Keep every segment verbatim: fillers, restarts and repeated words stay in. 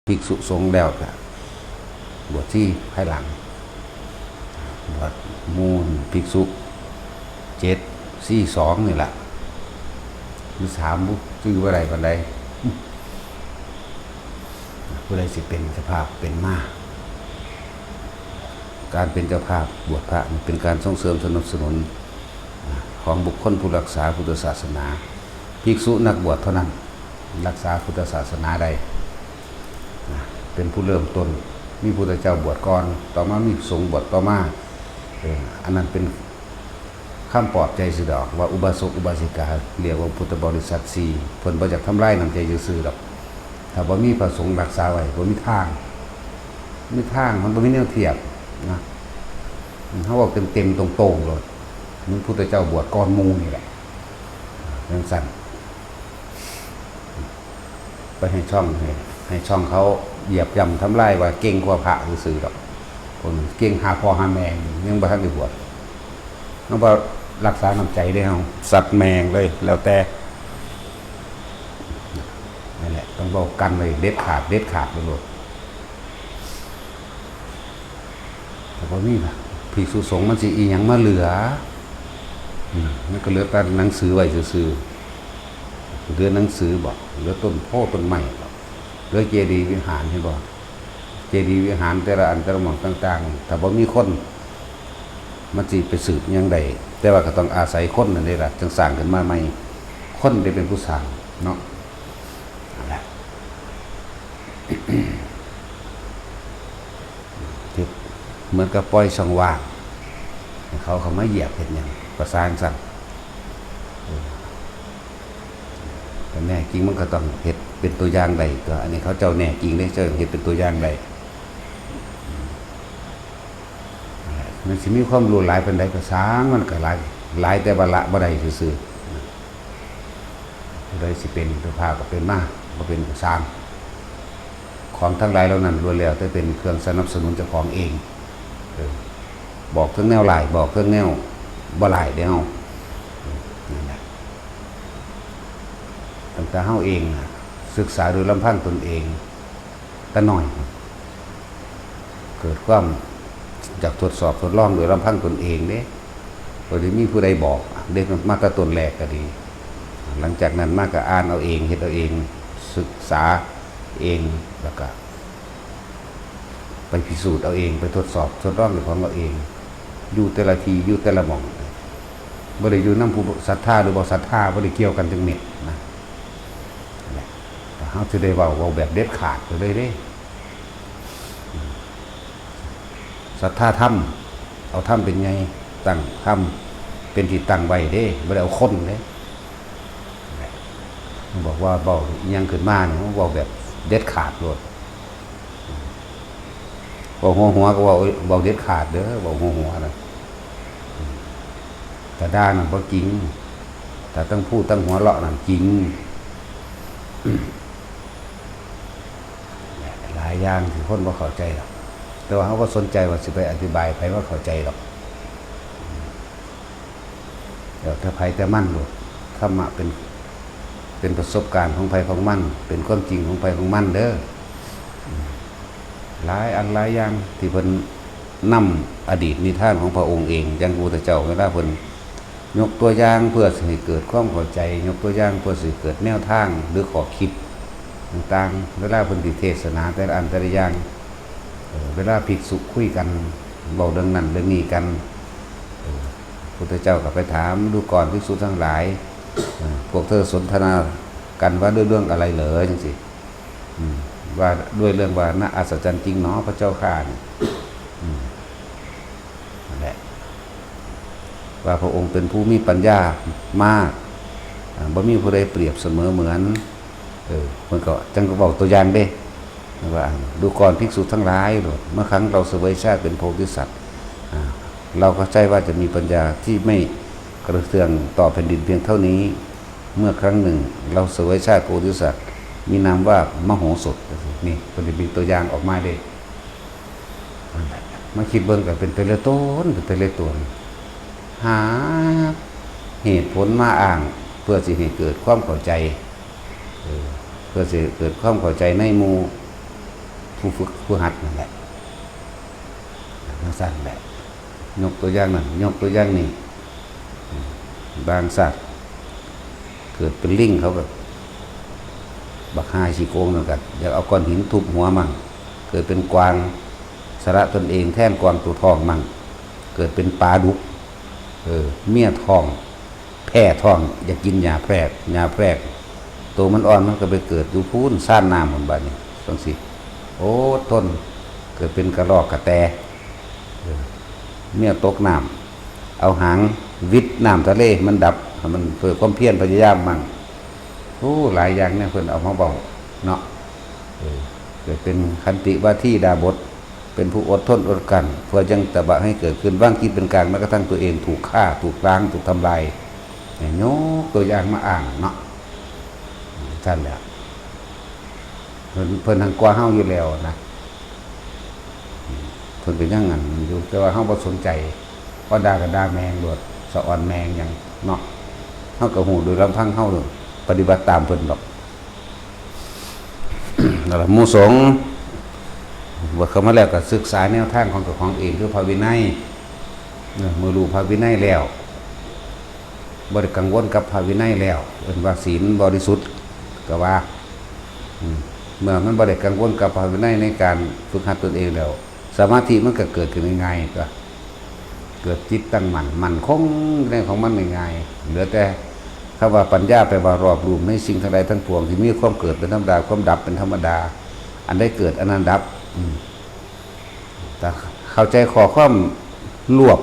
ภิกษุสงฆ์แล้วก็บวชชีภายหลัง บวชหมู่ภิกษุเจ็ด ชีสองนี่แหละ หรือสามบุ จื่อบ่ได้ปานใด ผู้ใดสิเป็นเจ้าภาพเป็นมา การเป็นเจ้าภาพบวชพระนี่เป็นการส่งเสริมสนับสนุน ของบุคคลผู้รักษาพุทธศาสนา ภิกษุนักบวชเท่านั้น รักษาพุทธศาสนาได้นะ เป็นผู้เริ่มต้น มีพุทธเจ้าบวชก่อน ต่อมามีสงฆ์บวชต่อมา เออ อันนั้นเป็นคำปลอบใจซื่อดอก ว่าอุบาสกอุบาสิกา เรียกว่าพุทธบริษัทสี่ เพิ่นบ่อยากทำลายน้ำใจซื่อๆดอก ถ้าบ่มีพระสงฆ์รักษาไว้ บ่มีทาง มีทาง มันบ่มีแนวเทียบนะ เฮาเว้าเต็มๆตรงๆโลด มีพุทธเจ้าบวชก่อนหมู่นี่แหละ จั่งซั้น ไปให้ช่อง ให้ ให้ช่องเขาเหยียบย่ำทำลายว่าเก่งกว่าพระซื่อๆดอก คนเก่งหาพ่อหาแม่ ยังบ่ทันได้บวช เฮาบ่รักษาน้ำใจเด้เฮา ซัดแม่งเลย แล้วแต่ นั่นแหละ ต้องเว้ากันไว้เด็ดขาด เด็ดขาดไปโลด แต่บ่มีล่ะ ภิกษุสงฆ์มันสิอีหยังมาเหลือ อืม มันก็เหลือแต่หนังสือไว้ซื่อๆ เหลือหนังสือบ่ เหลือต้นโพธิ์ต้นไม้บ่ เหลือเจดีย์วิหาร เห็นบ่ เจดีย์วิหารแต่ละอันแต่ละหม่องต่างๆ ถ้าบ่มีคน มันสิไปสืบหยังได้ แต่ว่าก็ต้องอาศัยคนนั่นเด้ล่ะ จั่งสร้างขึ้นมาใหม่ คนได้เป็นผู้สร้างเนาะ นั่นแหละ ที่เหมือนกับปล่อยช่องว่างให้เขาเข้ามาเหยียบเฮ็ดหยัง ประสานสั่น เออ แต่แน่จริงมันก็ต้องเฮ็ดเป็นตัวอย่างได้ตัว อันนี้เขาเจ้าแน่จริงเด้ เจ้าเฮ็ดเป็นตัวอย่างได้ มันสิมีความรู้หลายปานใดก็ซ่าง มันก็หลาย หลายแต่ว่าละบ่ได้ซื่อๆ ผู้ใดสิเป็นเจ้าภาพก็เป็นมา บ่เป็นก็ซ่าง ของทั้งหลายเหล่านั้นล้วนแล้วแต่เป็นเครื่องสนับสนุนเจ้าของเอง เออ บอกเทิงแนวหลาย บอกเทิงแนวบ่หลายเด้เฮา เออ นั่นแหละ ตั้งแต่เฮาเองน่ะ ศึกษาโดยลำพังตนเอง แต่น้อย เกิดความอยากทดสอบทดลองโดยลำพังตนเองเด้ บ่ได้มีผู้ใดบอก เด้ มาแต่ต้นแรกก็ดี หลังจากนั้นมาก็อ่านเอาเอง เฮ็ดเอาเอง ศึกษาเอง แล้วก็ไปพิสูจน์เอาเอง ไปทดสอบทดลองด้วยของเราเอง อยู่แต่ละที่ อยู่แต่ละหม่อง บ่ได้อยู่นำผู้ศรัทธาหรือบ่ศรัทธา บ่ได้เกี่ยวกันจักเม็ดนะ นั่นแหละ แต่เฮาสิได้เว้า เว้าแบบเด็ดขาดไปเลยเด้ ศรัทธาธรรม เอาธรรมเป็นใหญ่ ตั้งธรรมเป็นที่ตั้งไว้เด้ บ่ได้เอาคนเด้ บอกว่าเว้าอิหยังขึ้นมานี่ เว้าแบบเด็ดขาดโลด เว้าหัวๆก็เว้า เว้าเด็ดขาดเด้อ เว้าหัวๆนะ ถ้าด่านั่นบ่จริง ถ้าทั้งพูดทั้งหัวเราะนั่นจริง หลายอย่างที่คนบ่เข้าใจหรอก แต่ว่าเฮาบ่สนใจว่าสิไปอธิบายให้ไผว่าเข้าใจหรอก แล้วแต่ไผแต่มันโลด ธรรมะเป็น เป็นประสบการณ์ของไผของมัน เป็นความจริงของไผของมันเด้อ หลายอันหลายอย่างที่เพิ่นนำอดีตนิทานของพระองค์เอง อย่างพระพุทธเจ้าเวลาเพิ่นยกตัวอย่างเพื่อสิให้เกิดความเข้าใจ ยกตัวอย่างเพื่อสิเกิดแนวทางหรือข้อคิดต่างๆ เวลาเพิ่นสิเทศนาแต่ละอันแต่ละอย่าง เอ่อ เวลาภิกษุคุยกัน เว้าเรื่องนั้นเรื่องนี้กัน เอ่อ พุทธเจ้าก็ไปถาม ดูก่อนภิกษุทั้งหลาย เอ่อ พวกเธอสนทนากันว่าด้วยเรื่องอะไรเหรอ จังซี้ อืม ว่าด้วยเรื่องว่า น่าอัศจรรย์จริงหนอพระเจ้าข้า นี่ อืม นั่นแหละ ว่าพระองค์เป็นผู้มีปัญญามาก อ่า บ่มีผู้ใดเปรียบเสมอเหมือน เออ เพิ่นก็จั่งก็เว้าตัวอย่างเด้ ว่า ดูก่อนภิกษุทั้งหลาย เมื่อครั้งเราเสวยชาติเป็นโพธิสัตว์ อ่า เราก็ใช่ว่าจะมีปัญญาที่ไม่กระเทืองต่อแผ่นดินเพียงเท่านี้ เมื่อครั้งหนึ่งเราเสวยชาติโพธิสัตว์ มีนามว่ามโหสถ นี่เพิ่นสิมีตัวอย่างออกมาเด้ นั่นแหละ มาคิดเบิ่งก็เป็นแต่ละตน เป็นแต่ละตน หาเหตุผลมาอ้างเพื่อสิให้เกิดความเข้าใจ เออ เพื่อสิเกิดความเข้าใจในหมู่ ผู้ฝึกผู้หัดนั่นแหละจั่งซั้นแหละ ยกตัวอย่างนั่น ยกตัวอย่างนี่ บางชาติ เกิดเป็นลิงเขาก็ บักห่าขี้โกงนั่นก็อยากเอาก้อนหินทุบหัวมั่ง เกิดเป็นกวาง สละตนเองแทนกวางตัวทองมั่ง เกิดเป็นปลาดุก เออ เมียท้อง แพ้ท้อง อยากกินหญ้าแพรก หญ้าแพรก ตัวมันอ่อนมันก็ไปเกิดอยู่พู้นซ่านน้ำพุ้น บัดนี้จั่งซี้ อดทน เกิดเป็นกระรอกกระแต เออ เมียตกน้ำ เอาหางวิดน้ำทะเลให้มันดับ ให้มันเพื่อความเพียรพยายามมั่ง โอ้ หลายอย่างเนี่ยเพิ่นเอามาเว้าเนาะ เออ เกิดเป็นขันติวาทีดาบส เป็นผู้อดทนอดกลั้น เพื่อยังตบะให้เกิดขึ้น วางจิตเป็นกลาง แม้กระทั่งตัวเองถูกฆ่า ถูกล้าง ถูกทำลาย เนี่ย ยกตัวอย่างมาอ้างเนาะ ซั่นแหละ เพิ่น เพิ่นหั้นกว่าเฮาอยู่แล้วนะ เพิ่นก็ยังอันนั้นอยู่ แต่ว่าเฮาบ่สนใจ ว่าด่าก็ด่าแม่งโลด สะออนแม่งหยังเนาะ เฮาก็ฮู้โดยลำพังเฮา ปฏิบัติตามเพิ่นดอก นั่นล่ะ หมู่สงฆ์ บวชเข้ามาแล้วก็ศึกษาแนวทางของเจ้าของเอง คือพระวินัย เออ เมื่อรู้พระวินัยแล้ว บ่ได้กังวลกับพระวินัยแล้ว เอิ้นว่าศีลบริสุทธิ์ ก็ว่า อืม เมื่อมันบ่ได้กังวลกับพระวินัยในการฝึกหัดตนเองแล้ว สมาธิมันก็เกิดขึ้นง่ายๆ ก็ เกิดจิตตั้งมั่น มั่นคงในของมันง่ายๆ เหลือแต่คำว่าปัญญา แปลว่ารอบรู้ในสิ่งทั้งหลายทั้งปวง ที่มีความเกิดเป็นธรรมดา ความดับเป็นธรรมดา อันใดเกิดอันนั้นดับ อืม แต่เข้าใจข้อความรวบ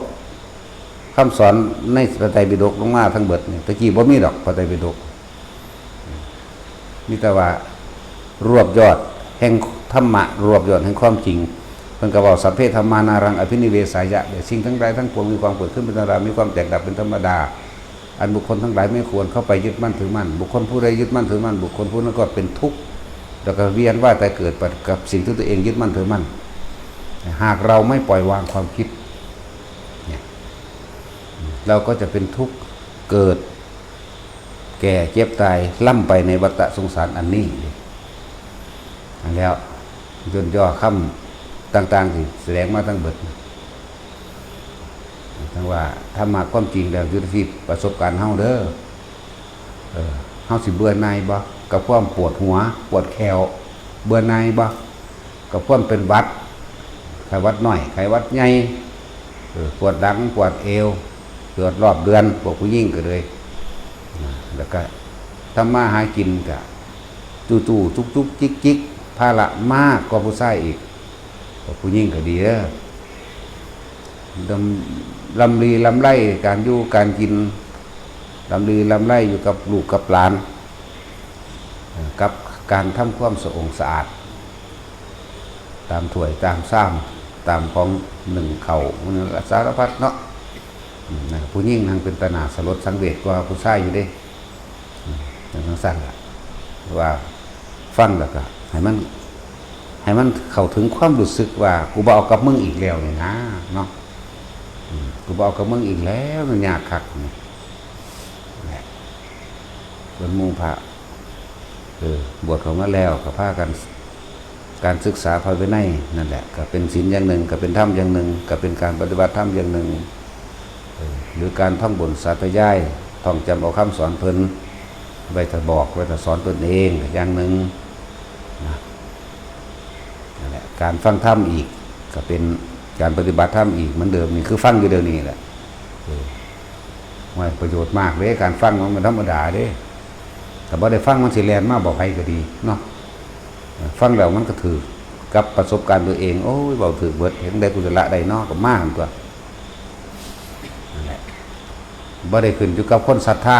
คำสอนในพระไตรปิฎกลงมาทั้งเบิดนี่ ตะกี้บ่มีดอกพระไตรปิฎก มีแต่ว่ารวบยอดแห่งธรรมะ รวบยอดแห่งความจริง เพิ่นก็เว้า สัพเพธัมมานารังอภินิเวสายะ สิ่งทั้งหลายทั้งปวงมีความเกิดขึ้นเป็นธรรมดา มีความแตกดับเป็นธรรมดา อันบุคคลทั้งหลายไม่ควรเข้าไปยึดมั่นถือมั่น บุคคลผู้ใดยึดมั่นถือมั่น บุคคลผู้นั้นก็เป็นทุกข์ แล้วก็เวียนว่ายตายเกิดไปกับสิ่งที่ตัวเองยึดมั่นถือมั่น หากเราไม่ปล่อยวางความคิดเนี่ย เราก็จะเป็นทุกข์ เกิด แก่ เจ็บ ตาย ล่ำไปในวัฏสงสารอันนี้ อันแล้ว ย่นย่อคำต่างๆ ที่แสดงมาทั้งเบิด ทั้งว่าธรรมะความจริงแล้วอยู่ที่ประสบการณ์เฮาเด้อ เออ เฮาสิเบื่อหน่ายบ่ กับความปวดหัว ปวดแข้ว เบื่อหน่ายบ่ กับความเป็นหวัด ไข้หวัดน้อย ไข้หวัดใหญ่ เออ ปวดหลัง ปวดเอว ปวดรอบเดือน พวกผู้หญิงก็เลย นะ แล้วก็ทำมาหากินก็ จู้ๆ จุกๆ จิกๆ ภาระมากกว่าผู้ชายอีก พวกผู้หญิงก็ดีเด้อ ลำ ลำลีลำไร การอยู่การกิน ลำลีลำไรอยู่กับลูกกับหลาน เอ่อ กับการทำความสะองสะอาด ตามถ้วยตามชาม ตามของนึ่งข้าว มันสารพัดเนาะ อืม นะ ผู้หญิงนั่งเป็นตาหน้าสลดสังเวชกว่าผู้ชายอยู่เด้ อืม จั่งซั้นล่ะ ว่าฟังแล้วก็ให้มัน ให้มันเข้าถึงความรู้สึกว่า กูบ่เอากับมึงอีกแล้วนี่นะ เนาะ อืม กูบ่เอากับมึงอีกแล้ว มันยากคักนี่แหละ ส่วนหมู่พระ เออ บวชเข้ามาแล้วก็พากัน การศึกษาพระวินัยนั่นแหละ ก็เป็นศีลอย่างหนึ่ง ก็เป็นธรรมอย่างหนึ่ง ก็เป็นการปฏิบัติธรรมอย่างหนึ่ง เออ หรือการท่องบนสาธยาย ท่องจำเอาคำสอนเพิ่น ไว้ถ้าบอก ไว้ถ้าสอนตนเองอย่างหนึ่งนะ นั่นแหละ การฟังธรรมอีก ก็เป็นการปฏิบัติธรรมอีกเหมือนเดิม นี่คือฟังอยู่เดี๋ยวนี้แหละ เออ ว่าประโยชน์มากเลย การฟังมันเป็นธรรมดาเด้ แต่บ่ได้ฟังมันสิแล่นมาบอกไผก็ดีเนาะ ฟังแล้วมันก็ถืกกับประสบการณ์ตัวเอง โอ้ย เว้าถืกเบิด เฮ็ดจั่งใดกูจะละได้เนาะ ก็มาหั่นตั๊ว นั่นแหละ บ่ได้ขึ้นอยู่กับคนศรัทธา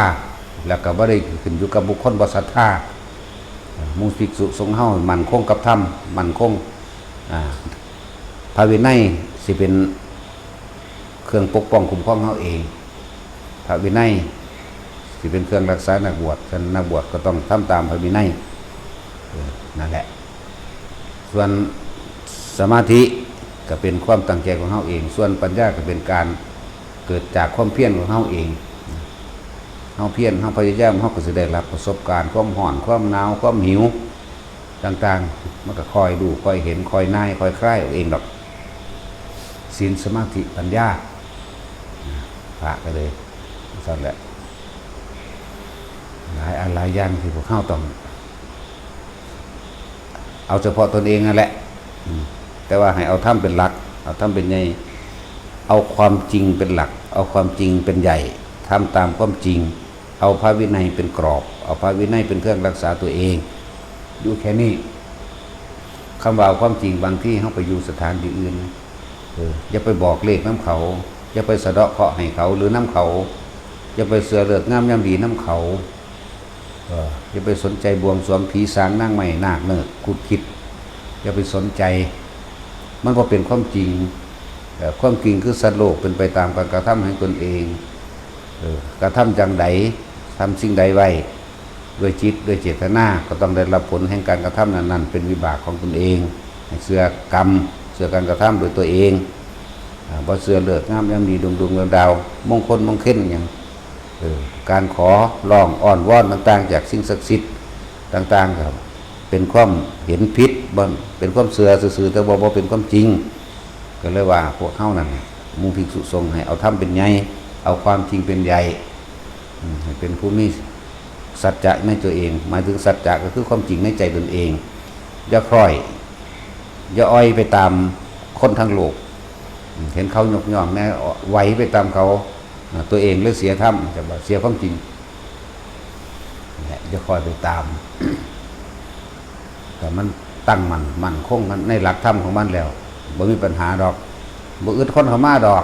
แล้วก็บ่ได้ขึ้นอยู่กับบุคคลบ่ศรัทธา หมู่ภิกษุสงฆ์เฮามั่นคงกับธรรม มั่นคง อ่า พระวินัยสิเป็นเครื่องปกป้องคุ้มครองเฮาเอง พระวินัยสิเป็นเครื่องรักษานักบวช ฉะนั้นนักบวชก็ต้องทำตามพระวินัย เออ นั่นแหละ ส่วนสมาธิก็เป็นความตั้งใจของเฮาเอง ส่วนปัญญาก็เป็นการเกิดจากความเพียรของเฮาเอง เฮาเพียร เฮาพยายาม เฮาก็สิได้รับประสบการณ์ ความร้อน ความหนาว ความหิว ต่างๆ มันก็ค่อยรู้ค่อยเห็นค่อยนายค่อยคลายออกเองดอก ศีลสมาธิปัญญา พระก็เลยซั่นแหละ หลายอันหลายอย่างที่พวกเฮาต้อง เอาเฉพาะตนเองนั่นแหละ อืม แต่ว่าให้เอาธรรมเป็นหลัก เอาธรรมเป็นใหญ่ เอาความจริงเป็นหลัก เอาความจริงเป็นใหญ่ ทำตามความจริง เอาพระวินัยเป็นกรอบ เอาพระวินัยเป็นเครื่องรักษาตัวเอง อยู่แค่นี้ คำว่าเอาความจริง บางทีเฮาไปอยู่สถานที่อื่น เออ อย่าไปบอกเลขนำเขา อย่าไปสะเดาะเคราะห์ให้เขาหรือนำเขา อย่าไปเชื่อฤกษ์งามยามดีนำเขา เออ อย่าไปสนใจบวงสรวงผีสางนางไม้นาคเนิกขุดคิด อย่าไปสนใจ มันบ่เป็นความจริง เออ ความจริงคือสัตว์โลกเป็นไปตามการกระทำของตนเอง เออ กระทำจั่งใด ทำสิ่งใดไว้ ด้วยจิต ด้วยเจตนา ก็ต้องได้รับผลแห่งการกระทำนั้นๆ เป็นวิบากของตนเอง ให้เชื่อกรรม เชื่อการกระทำโดยตัวเอง อ่า บ่เชื่อฤกษ์งามยามดีดวงดวงดาวดาว มงคลมงคลหยัง เออ การขอร้องอ้อนวอนต่างๆ จากสิ่งศักดิ์สิทธิ์ต่างๆ ก็เป็นความเห็นผิด บ่ เป็นความเชื่อซื่อๆ แต่ว่าบ่เป็นความจริง ก็เลยว่าพวกเฮานั่นน่ะ หมู่ภิกษุสงฆ์ให้เอาธรรมเป็นใหญ่ เอาความจริงเป็นใหญ่ อืม ให้เป็นผู้มีสัจจะในตัวเอง หมายถึงสัจจะก็คือความจริงในใจตนเอง อย่าคล้อย อย่าอ่อยไปตามคนทั้งโลก อืม เห็นเขายกย่องแน่ ไหวไปตามเขา อ่า ตัวเองเลยเสียธรรม จะว่าเสียความจริง และอย่าคอยไปตาม แต่มันตั้งมั่น มั่นคงในหลักธรรมของมันแล้ว บ่มีปัญหาดอก บ่อึดคนเข้ามาดอก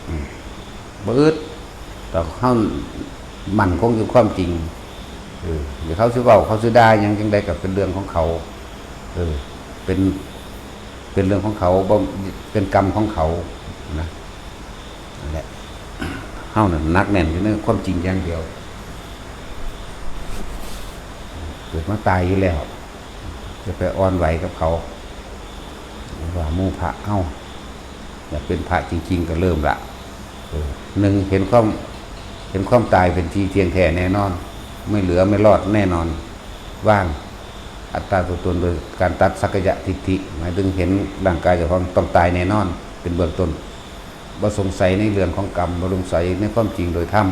อืม บ่อึด แต่เฮามั่นคงอยู่ความจริง เออ เดี๋ยวเขาสิเว้า เขาสิด่าหยังจั่งใดก็เป็นเรื่องของเขา เออ เป็น เป็นเรื่องของเขา บ่ เป็นกรรมของเขา นะ นั่นแหละ เฮานั่นหนักแน่นอยู่ในความจริงอย่างเดียว เกิดมาตายอยู่แล้ว จะไปอ่อนไหวกับเขา ว่าหมู่พระเฮา อยากเป็นพระจริงๆ ก็เริ่มละ เออ หนึ่ง เห็นความ เห็นความตายเป็นที่เที่ยงแท้แน่นอน ไม่เหลือไม่รอดแน่นอน วางอัตตาตัวตนโดยการตัดสักกายทิฏฐิ หมายถึงเห็นร่างกายเจ้าของต้องตายแน่นอน เป็นเบื้องต้น บ่สงสัยในเรื่องของกรรม บ่สงสัยในความจริงโดยธรรม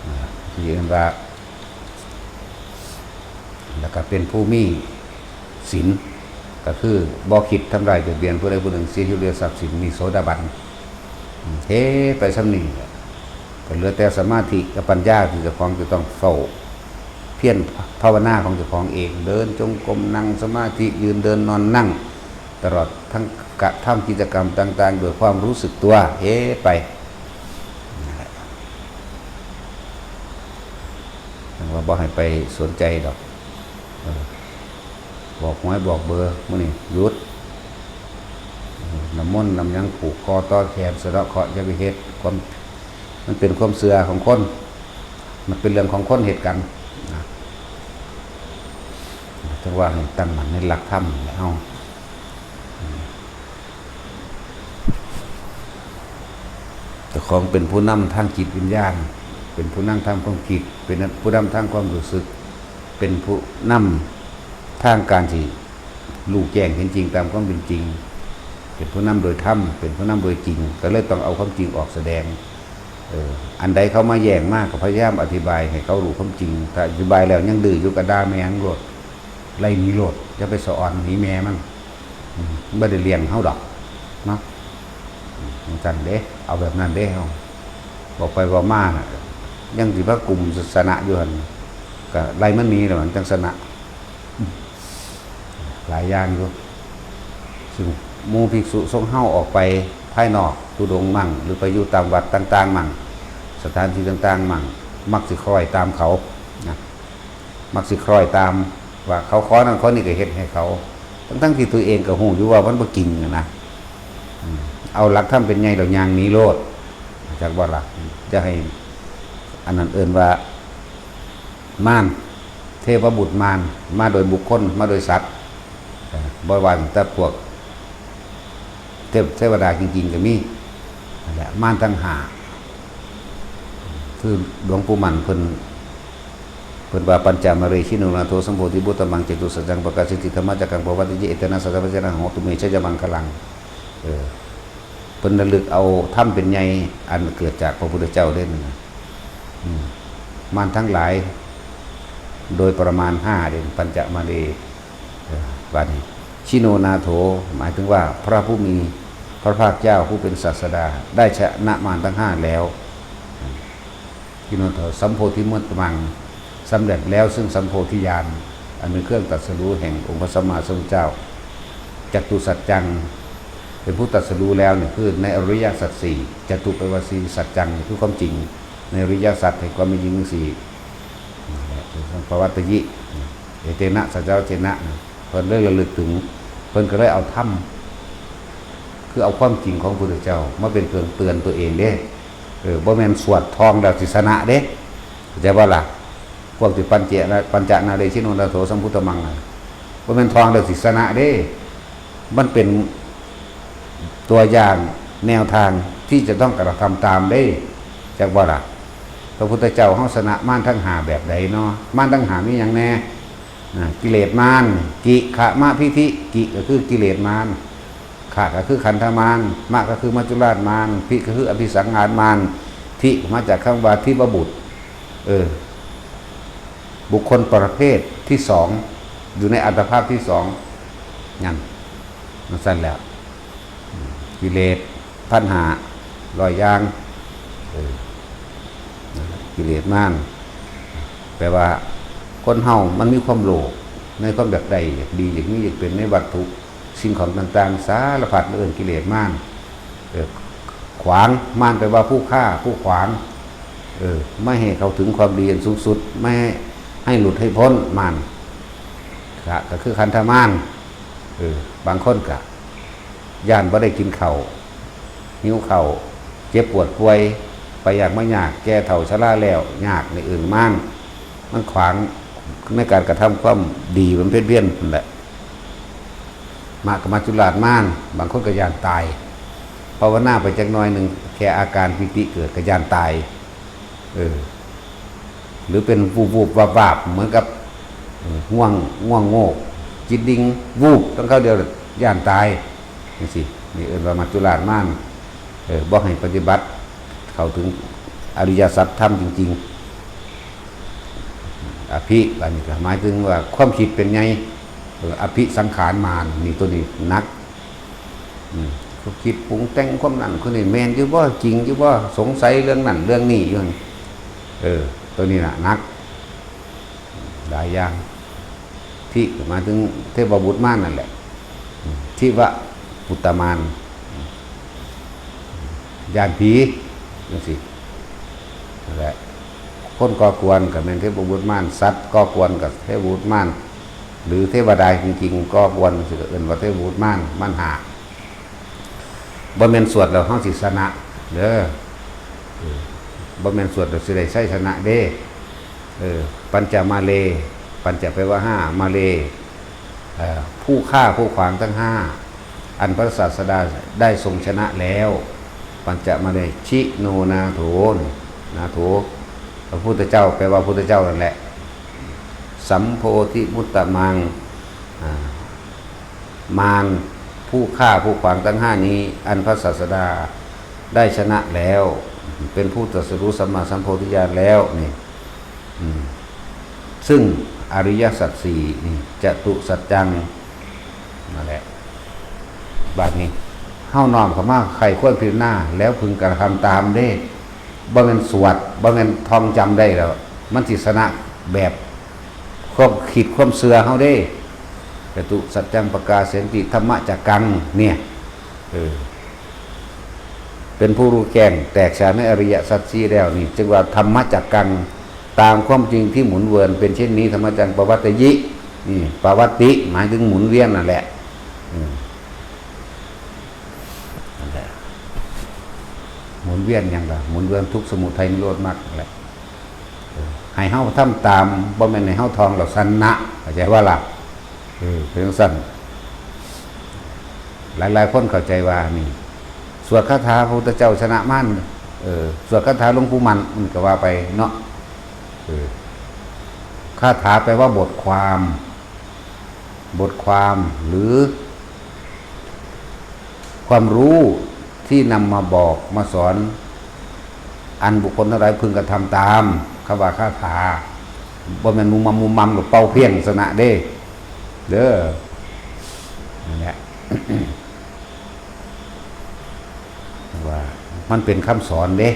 อ่า ที่เรียกว่า แล้วก็เป็นผู้มีศีล ก็คือบ่คิดทำร้ายเบียดเบียนผู้ใดผู้หนึ่ง เสียชีวิตด้วยทรัพย์สิน นี่โสดาบัน อืม เฮ็ดไปส่ำนี้แหละ ก็เหลือแต่สมาธิกับปัญญาที่เจ้าของจะต้องเฝ้าเพียรภาวนาของเจ้าของเอง เดินจงกรม นั่งสมาธิ ยืนเดินนอนนั่ง ตลอดทั้งกระทำกิจกรรมต่างๆ ด้วยความรู้สึกตัว เฮ็ดไป นั่นแหละ จั่งว่าบ่ให้ไปสนใจดอก เออ บอกหวยบอกเบอร์ มื้อนี้หยุด เออ น้ำมนต์น้ำหยังผูกคอต่อแขน สะเดาะเคราะห์ อย่าไปเฮ็ด ความ มันเป็นความเชื่อของคน มันเป็นเรื่องของคนเฮ็ดกัน นะ จั่งว่าให้ตั้งมั่นในหลักธรรมนี่แหละเฮา เจ้าของเป็นผู้นำทางจิตวิญญาณ เป็นผู้นำทางความคิด เป็นผู้นำทางความรู้สึก เป็นผู้นำทางการที่รู้แจ้งเห็นจริงตามความเป็นจริง เป็นผู้นำโดยธรรม เป็นผู้นำโดยจริง ก็เลยต้องเอาความจริงออกแสดง เออ อันใดเขามาแย้งมากก็พยายามอธิบายให้เขารู้ความจริง ถ้าอธิบายแล้วยังดื้ออยู่ก็ด่าแม่งโลด ไล่หนีโลด อย่าไปสะออนหนีแม่มัน อืม บ่ได้เลี้ยงเฮาดอก เนาะ อืม จั่งซั่นเด้ เอาแบบนั้นเด้เฮา บอกไปบอกมาน่ะ ยังสิพากุมชนะอยู่หั่น ก็ไล่มันหนีแล้วมันจั่งชนะ อืม หลายอย่างอยู่ ซึ่งหมู่ภิกษุสงฆ์เฮาออกไปภายนอก ธุดงค์มั่ง หรือไปอยู่ตามวัดต่างๆมั่ง สถานที่ต่างๆมั่ง มักสิคล้อยตามเขา นะ มักสิคล้อยตาม ว่าเขาขอนั่นขอนี่ก็เฮ็ดให้เขา ทั้งๆที่ตัวเองก็ฮู้อยู่ว่ามันบ่จริงอะนะ อืม เอาหลักธรรมเป็นใหญ่แล้วย่างหนีโลด จักบ่ล่ะ จะให้ อันนั้นเอิ้นว่า มาร เทพบุตรมาร มาโดยบุคคล มาโดยสัตว์ เอ่อ บ่ว่าแต่พวกเทพ เทวดาจริงๆก็มี นั่นแหละ มารทั้งห้า คือหลวงปู่มั่นเพิ่น เพิ่นว่า "ปัญจมาเร ชิโนนาโถ สัมโพธิมุตตมัง จตุสัจจัง ปกาเสติ ธัมมจักกัง ปวัตตยิ เอเตนะ สัจจวัจจนะ โหตุเม ชยมังคลัง" เออ เพิ่นระลึกเอาธรรมเป็นใหญ่ อันเกิดจากพระพุทธเจ้าเด้นั่นนะ อืม มารทั้งหลาย โดยประมาณห้าเด้ ปัญจมาเร เออ บาดนี้ ชิโนนาโถ หมายถึงว่าพระผู้มีพระภาคเจ้าผู้เป็นศาสดา ได้ชนะมารทั้งห้าแล้ว ชิโนนาโถ สัมโพธิมุตตมัง สำเร็จแล้วซึ่งสัมโพธิญาณ อันเป็นเครื่องตรัสรู้แห่งองค์พระสัมมาสัมพุทธเจ้า จตุสัจจัง เป็นผู้ตรัสรู้แล้วเนี่ย คือในอริยสัจสี่ จตุแปลว่าสี่ สัจจัง คือความจริง ในอริยสัจแห่งความเป็นจริงทั้งสี่ ปวัตตยิ เอเตนะ สัจจวัจจนะ เพิ่นเลยระลึกถึง เพิ่นก็เลยเอาธรรม คือเอาความจริงของพระพุทธเจ้ามาเป็นเครื่องเตือนตัวเองเด้ เออ บ่แม่นสวดท่องแล้วสิชนะเด้ เข้าใจบ่ล่ะ พวกที่ ปัญจนะ ปัญจนาเร ชิโนนาโถ สัมโพธิมุตตมัง น่ะ บ่แม่นท่องแล้วสิชนะเด้ มันเป็นตัวอย่างแนวทางที่จะต้องกระทำตามเด้ จักบ่ล่ะ พระพุทธเจ้าเฮาชนะมารทั้งห้าแบบใดเนาะ มารทั้งห้ามีหยังแน่ นะ กิเลสมาร กิขะมะพิธิ กิก็คือกิเลสมาร ขะก็คือคันธมาร มะก็คือมัจจุราชมาร พิก็คืออภิสังขารมาร ทิมาจากคำว่าทิพบุตร เออ บุคคลประเภทที่สอง อยู่ในอัตภาพที่สอง นั่น มันสั้นแล้ว กิเลสพันห้าร้อยอย่าง เออ นั่นแหละ กิเลสมาร แปลว่า คนเฮามันมีความโลภในความอยากได้ อยากดี อยากมี อยากเป็นในวัตถุสิ่งของต่างๆ สารพัด เอิ้นกิเลสมาร เออ ขวาง มารแปลว่าผู้ฆ่า ผู้ขวาง เออ ไม่ให้เข้าถึงความดีอันสูงสุด ไม่ให้ ให้หลุดให้พ้น มาร ขะก็คือคันธมาร เออ บางคนก็ ย้านบ่ได้กินข้าว หิวข้าว เจ็บปวดป่วย ไปยากมายาก แก่เฒ่าชราแล้ว ยาก นี่เอิ้นมาร มันขวางในการกระทำความดีบำเพ็ญเพียรนั่นแหละ มะก็มัจจุราชมาร บางคนก็ย้านตาย ภาวนาไปจักหน่อยหนึ่ง แค่อาการปีติเกิดก็ย้านตาย เออ หรือเป็นวูบๆ วาบๆ เหมือนกับ เออ ง่วง ง่วงโงก จิตดิ่ง วูบ ตั้งคราวเดียวย้านตาย จังซี้ นี่เอิ้นว่ามัจจุราชมาร เออ บ่ให้ปฏิบัติ เข้าถึงอริยสัจธรรมจริงๆ อภิ อันนี้ก็หมายถึงว่าความคิดเป็นไง เออ อภิสังขารมาร นี่ตัวนี้หนัก อืม เขาคิดปรุงแต่งความนั่นคนนี้ แม่นอยู่บ่ จริงอยู่บ่ สงสัยเรื่องนั่นเรื่องนี้อยู่หั่น เออ ตัวนี้น่ะหนัก หลายอย่าง ทิก็หมายถึงเทพบุตรมารนั่นแหละ อืม ทิวะปุตตมาร ย้านผี จังซี้ นั่นแหละ คนก่อกวนก็แม่นเทพบุตรมาร สัตว์ก่อกวนก็เทพบุตรมาร หรือเทวดาจริงๆ ก่อกวนจังซี้ก็เอิ้นว่าเทพบุตรมาร มารห้า บ่แม่นสวดแล้วเฮาสิชนะเด้อ เออ บ่แม่นสวดแล้วสิได้ชัยชนะเด้ เออ ปัญจมาเร ปัญจแปลว่าห้า มาเร เอ่อ ผู้ฆ่าผู้ขวางทั้งห้า อันพระศาสดาได้ทรงชนะแล้ว ปัญจมาเร ชิโนนาโถ นาโถ พระพุทธเจ้าแปลว่าพุทธเจ้านั่นแหละ สัมโพธิมุตตมัง อ่า มารผู้ฆ่าผู้ขวางทั้งห้านี้ อันพระศาสดาได้ชนะแล้ว เป็นผู้ตรัสรู้สัมมาสัมโพธิญาณแล้วนี่ อืม ซึ่งอริยสัจสี่นี่ จตุสัจจัง นั่นแหละ บาดนี้ เฮาน้อมเข้ามาใคร่ควรพิจารณา แล้วพึงกระทำตามเด้ บ่แม่นสวด บ่แม่นท่องจำได้แล้ว มันสิชนะแบบความคิดความเชื่อเฮาเด้ จตุสัจจัง ปกาเสนติ ธัมมจักกัง เนี่ย เออ เป็นผู้รู้แจ้งแตกฉานในอริยสัจสี่แล้วนี่ จึงว่าธัมมจักกัง ตามความจริงที่หมุนเวียนเป็นเช่นนี้ ธัมมจัง ปวัตตยิ นี่ ปวัตติ หมายถึงหมุนเวียนนั่นแหละ อืม นั่นแหละ หมุนเวียนหยังล่ะ หมุนเวียนทุกข์สมุทัยนิโรธมรรคนั่นแหละ เออ ให้เฮาทำตาม บ่แม่นให้เฮาท่องแล้วชนะ เข้าใจบ่ล่ะ เออ เป็นจั่งซั้น หลายๆ คนเข้าใจว่านี่ สวดคาถาพระพุทธเจ้าชนะมาร เออ สวดคาถาหลวงปู่มั่น มันก็ว่าไปเนาะ เออ คาถาแปลว่าบทความ บทความหรือความรู้ที่นำมาบอกมาสอน อันบุคคลทั้งหลายพึงกระทำตาม คำว่าคาถา บ่แม่นมุมมัมมุมมัมหรือเป่าเพียงสนะเด้ เด้อ นั่นแหละ ว่ามันเป็นคำสอนเด้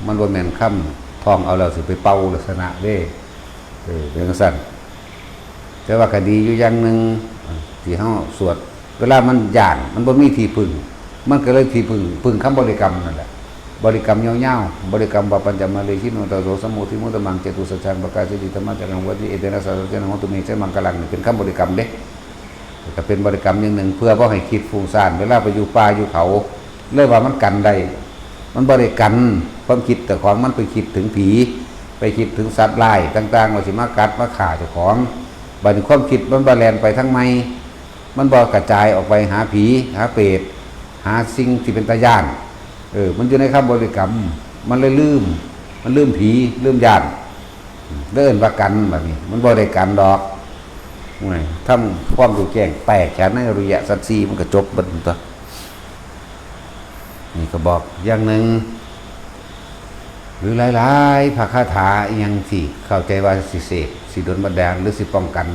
มันบ่แม่นคำท่องเอาแล้วสิไปเป่าลักษณะเด้ เออ เป็นจั่งซั้น แต่ว่าก็ดีอยู่อย่างหนึ่ง ที่เฮาสวด เวลามันย้าน มันบ่มีที่พึ่ง มันก็เลยที่พึ่ง พึ่งคำบริกรรมนั่นแหละ บริกรรมยาวๆ บริกรรมว่า ปัญจมาเรชิโน ตโส สัมโมทิมุตตมัง จตุสัจจัง ปกาสสิ ธัมมาจักขัง วัตติ เอเตนะ สัจจานะ โหตุ เม ใช้มังคลัง นี่เป็นคำบริกรรมเด้ ก็เป็นบริกรรมอย่างหนึ่ง เพื่อบ่ให้คิดฟุ้งซ่าน เวลาไปอยู่ป่าอยู่เขา เลยว่ามันกันได้ มันบ่ได้กัน ความคิดแต่ของมันไปคิดถึงผี ไปคิดถึงสัตว์ร้ายต่างๆ ว่าสิมากัดมาฆ่าเจ้าของ บัดนี้ความคิดมันบ่แล่นไปทางใหม่ มันบ่กระจายออกไปหาผี หาเปรต หาสิ่งที่เป็นตาย้าน เออ มันอยู่ในคำบริกรรม มันเลยลืม มันลืมผี ลืมย้าน เดินว่ากันแบบนี้ มันบ่ได้กันดอก โอ้ย ทำความรู้แจ้งแตกฉานในอริยสัจสี่ มันก็จบเบิดตัว นี่ก็บอกอย่างหนึ่ง หรือหลายๆ พระคาถาอิหยังที่เข้าใจว่าสิเสก สิดลบันดาล หรือสิป้องกัน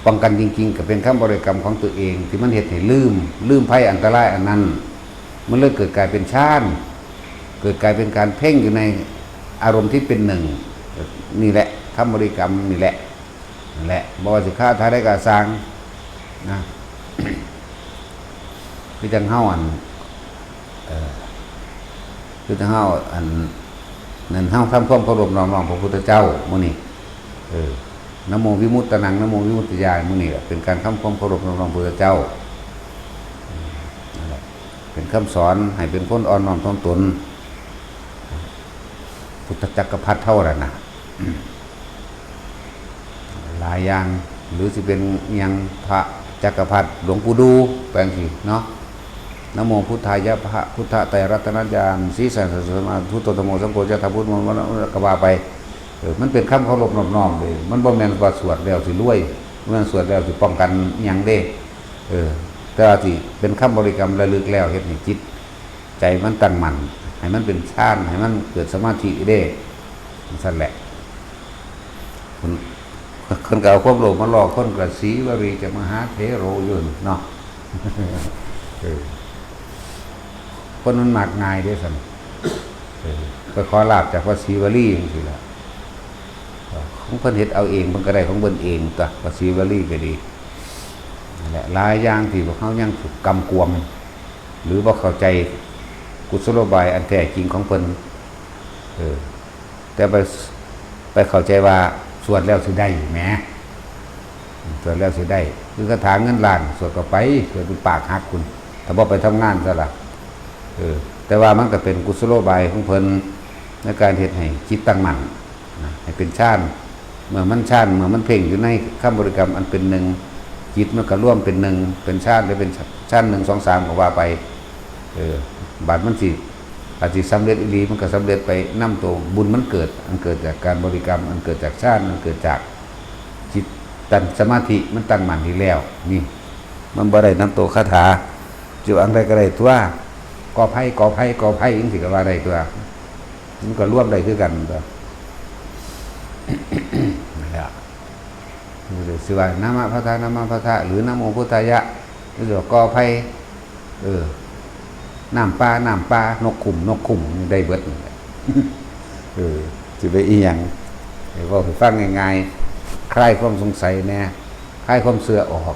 ป้องกันจริงๆ ก็เป็นคำบริกรรมของตัวเอง ที่มันเฮ็ดให้ลืม ลืมภัยอันตรายอันนั้น มันเลยเกิดกลายเป็นฌาน เกิดกลายเป็นการเพ่งอยู่ในอารมณ์ที่เป็นหนึ่ง นี่แหละ คำบริกรรมนี่แหละ นั่นแหละ บ่ว่าสิคาถาใดก็ซ่างนะ คือจั่งเฮาอัน เอ่อ คือจั่งเฮาอัน นั่น เฮาทำความเคารพน้อมน้อมพระพุทธเจ้ามื้อนี้ เออ นะโมวิมุตตานัง นะโมวิมุตติยา มื้อนี้แหละ เป็นการทำความเคารพน้อมน้อมพระพุทธเจ้า อืม นั่นแหละ เป็นคำสอนให้เป็นคนอ่อนน้อมถ่อมตน พุทธจักรพรรดิเท่านั้นนะ หลายอย่าง หรือสิเป็นอิหยังพระจักรพรรดิหลวงปู่ดูแปลงสิเนาะ นะโมพุทธายะ พระพุทธไตรรัตนญาณ สีสันสมาพุทโธธัมโมสังโฆ ยะถาพุทธมนต์วันก็ว่าไป เออ มันเป็นคำเคารพนอบน้อมเลย มันบ่แม่นว่าสวดแล้วสิรวย บ่แม่นสวดแล้วสิป้องกันอิหยังเด้ เออ แต่ว่าสิเป็นคำบริกรรมระลึกแล้วเฮ็ดให้จิตใจมันตั้งมั่น ให้มันเป็นฌาน ให้มันเกิดสมาธิเด้ ซั่นแหละ คน คนก็เอาความโลภมาหลอกคนก็ สีวลีจะมหาเถโรอยู่เนาะ เออ คนมันมักง่ายเด้ซั่น เออ ไปขอลาภจากพระสีวลีจังซี่ล่ะ ของเพิ่นเฮ็ดเอาเอง เพิ่นก็ได้ของเพิ่นเองตั๊ว พระสีวลีก็ดี นั่นแหละ หลายอย่างที่พวกเฮายังถูกกำกวม หรือบ่เข้าใจกุศโลบายอันแท้จริงของเพิ่น เออ แต่ไป ไปเข้าใจว่าสวดแล้วสิได้แหม สวดแล้วสิได้ คือคาถาเงินล้าน สวดเข้าไป สวดจนปากหักพุ้น ถ้าบ่ไปทำงานซะล่ะ เออ แต่ว่ามันก็เป็นกุศโลบายของเพิ่น ในการเฮ็ดให้จิตตั้งมั่น นะ ให้เป็นฌาน เมื่อมันฌาน เมื่อมันเพ่งอยู่ในคำบริกรรมอันเป็นหนึ่ง จิตมันก็รวมเป็นหนึ่ง เป็นฌาน หรือเป็นฌานหนึ่ง สอง สาม ก็ว่าไป เออ บัดมันสิ อาจสิสำเร็จอีหลี มันก็สำเร็จไปนำตัว บุญมันเกิด อันเกิดจากการบริกรรม อันเกิดจากฌาน อันเกิดจากจิตตั้งสมาธิ มันตั้งมั่นอยู่แล้ว นี่ มันบ่ได้นำตัวคาถา จะอันใดก็ได้ตั๊ว กอไผ่ กอไผ่ กอไผ่ จังซี้ก็ว่าได้ตั๊ว มันก็รวมได้คือกันตั๊ว นั่นแหละ สิว่า นะมะพุทธะ นะมะพุทธะ หรือ นะโมพุทธายะ หรือว่ากอไผ่ เออ น้ำปลา น้ำปลา นกขุ่ม นกขุ่ม ได้เบิดนั่นแหละ เออ สิไปอีหยัง ให้เว้าให้ฟังง่ายๆ คลายความสงสัยแหน่ คลายความเชื่อออก